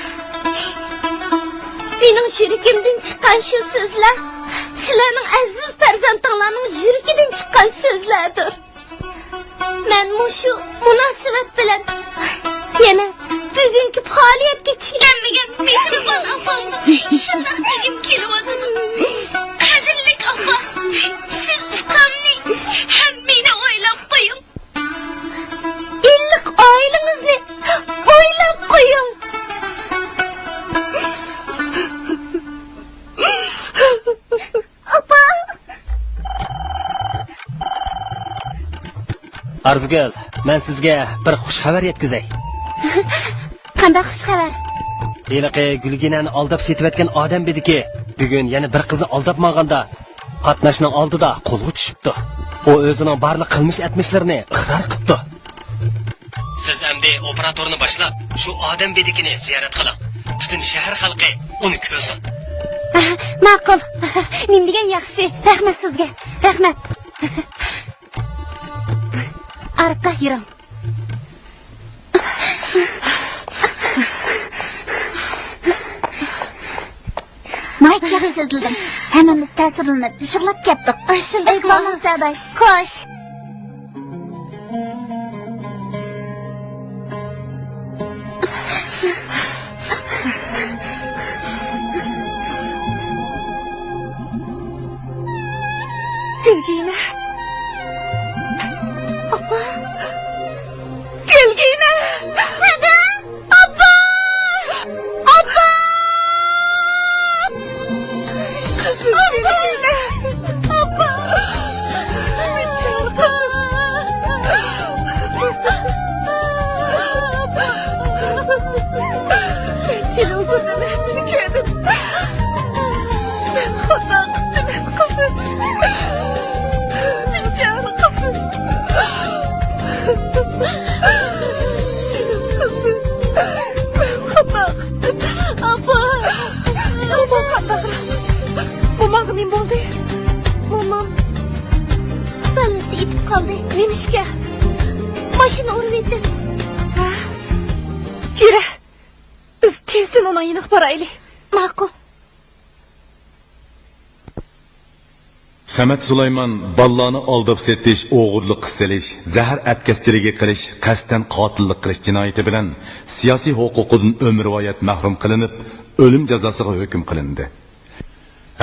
مېنىڭ يۈرىكىمدىن چىققان شۇ سۆزلەر سىلەرنىڭ ئەزىز پەرزەنتىڭلارنىڭ يۈرىكىدىن چىققان سۆزلەردۇر. مەن مۇشۇ مۇناسىۋەت بىلەن يەنە بۈگۈنكى پائالىيەتكە كېلەلمىگەن مېھرىبان ئاپامغا شۇنداق دېگۈم كېلىۋاتىدۇ. قەدىرلىك ئاپا، سىز ئۇكامنى ھەم مېنى ئويلاپ قويۇڭ. ئىللىق ئائىلىڭىزنى ئويلاپ قويۇڭ. ئاپا! ئارزۇگۈل، مەن سىزگە بىر خۇش خەۋەر يەتكۈزەي. قانداق خۇش خەۋەر؟ ھېلىقى گۈلگىنەنى ئالداپ سېتىۋەتكەن ئادەم بېدىكى بۈگۈن يەنە بىر قىزنى ئالداپ ماڭغاندا، قاتناشنىڭ ئالدىدا قولغا چۈشۈپتۇ. ئۇ ئۆزىنىڭ بارلىق قىلمىش ئەتمىشلىرىنى ئىقرار قىپتۇ. سىز ئەمدى ئوپېراتورنى باشلاپ، شۇ ئادەم بېدىكىنى زىيارەت قىلىڭ. پۈتۈن شەھەر خەلقى ئۇنى كۆرسۇن. ماقۇل. نېمە دېگەن ياخشى. رەھمەت سىزگە. رەھمەت. ئارقا يۈرۈڭ. ناھايىتى ياخشى سۆزلىدىڭ. ھەممىمىز تەسىرلىنىپ، يىغلاپ كەتتۇق. ئاي، شۇنداقمۇ؟ ئەيىبلەرنىڭ سەداش. خوش. گۈلگىنە. ئاپا. گۈلگىنە. ئاپا! ئاپا! قىزىم، مېنى كۈيلە. ئاپا! بىچارە قىزىم. مەن تېلېۋىزوردىن ھەممىنى كۆردۈم. مەن خاتا قىپتىمەن، قىزىم. بىچارە قىزىم. جېنىم قىزىم، مەن خاتا قىپتىم. ئاپا! ئاپا، قانداقراق؟ موماڭغا نېمە بولدى؟ مومام بالنىستا يېتىپ قالدى. نېمىشقا؟ ماشىنا ئۇرۇۋېتىپ. ھە؟ يۈرە، بىز تېزدىن ئۇنىڭ يېنىغا بارايلى. ماقۇل. سەمەت سۇلايمان بالىلارنى ئالداپ سېتىش، ئوغرىلىققا سېلىش، زەھەر ئەتكەسچىلىكى قىلىش، قەستەن قاتىللىق قىلىش جىنايىتى بىلەن سىياسىي ھوقۇقىدىن ئۆمۈرۋايەت مەھرۇم قىلىنىپ، ئۆلۈم جازاسىغا ھۆكۈم قىلىندى.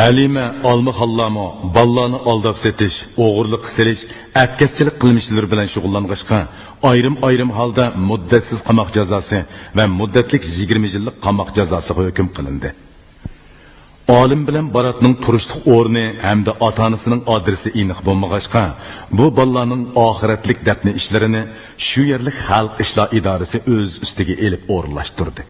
ھەلىمە ئالمىخانلارمۇ بالىلارنى ئالداپ سېتىش، ئوغرىلىققا سېلىش، ئەتكەسچىلىك قىلمىشلىرى بىلەن شۇغۇللانغاچقا، ئايرىم-ئايرىم ھالدا مۇددەتسىز قاماق جازاسى ۋە مۇددەتلىك يىگىرمە يىللىق قاماق جازاسىغا ھۆكۈم قىلىندى. ئالىم بىلەن باراتنىڭ تۇرۇشلۇق ئورنى ھەمدە ئاتا-ئانىسىنىڭ ئادرېسى ئېنىق بولمىغاچقا، بۇ بالىلارنىڭ ئاخىرەتلىك دەپنە ئىشلىرىنى شۇ يەرلىك خەلق ئىشلار ئىدارىسى ئۆز ئۈستىگە ئېلىپ ئورۇنلاشتۇردى.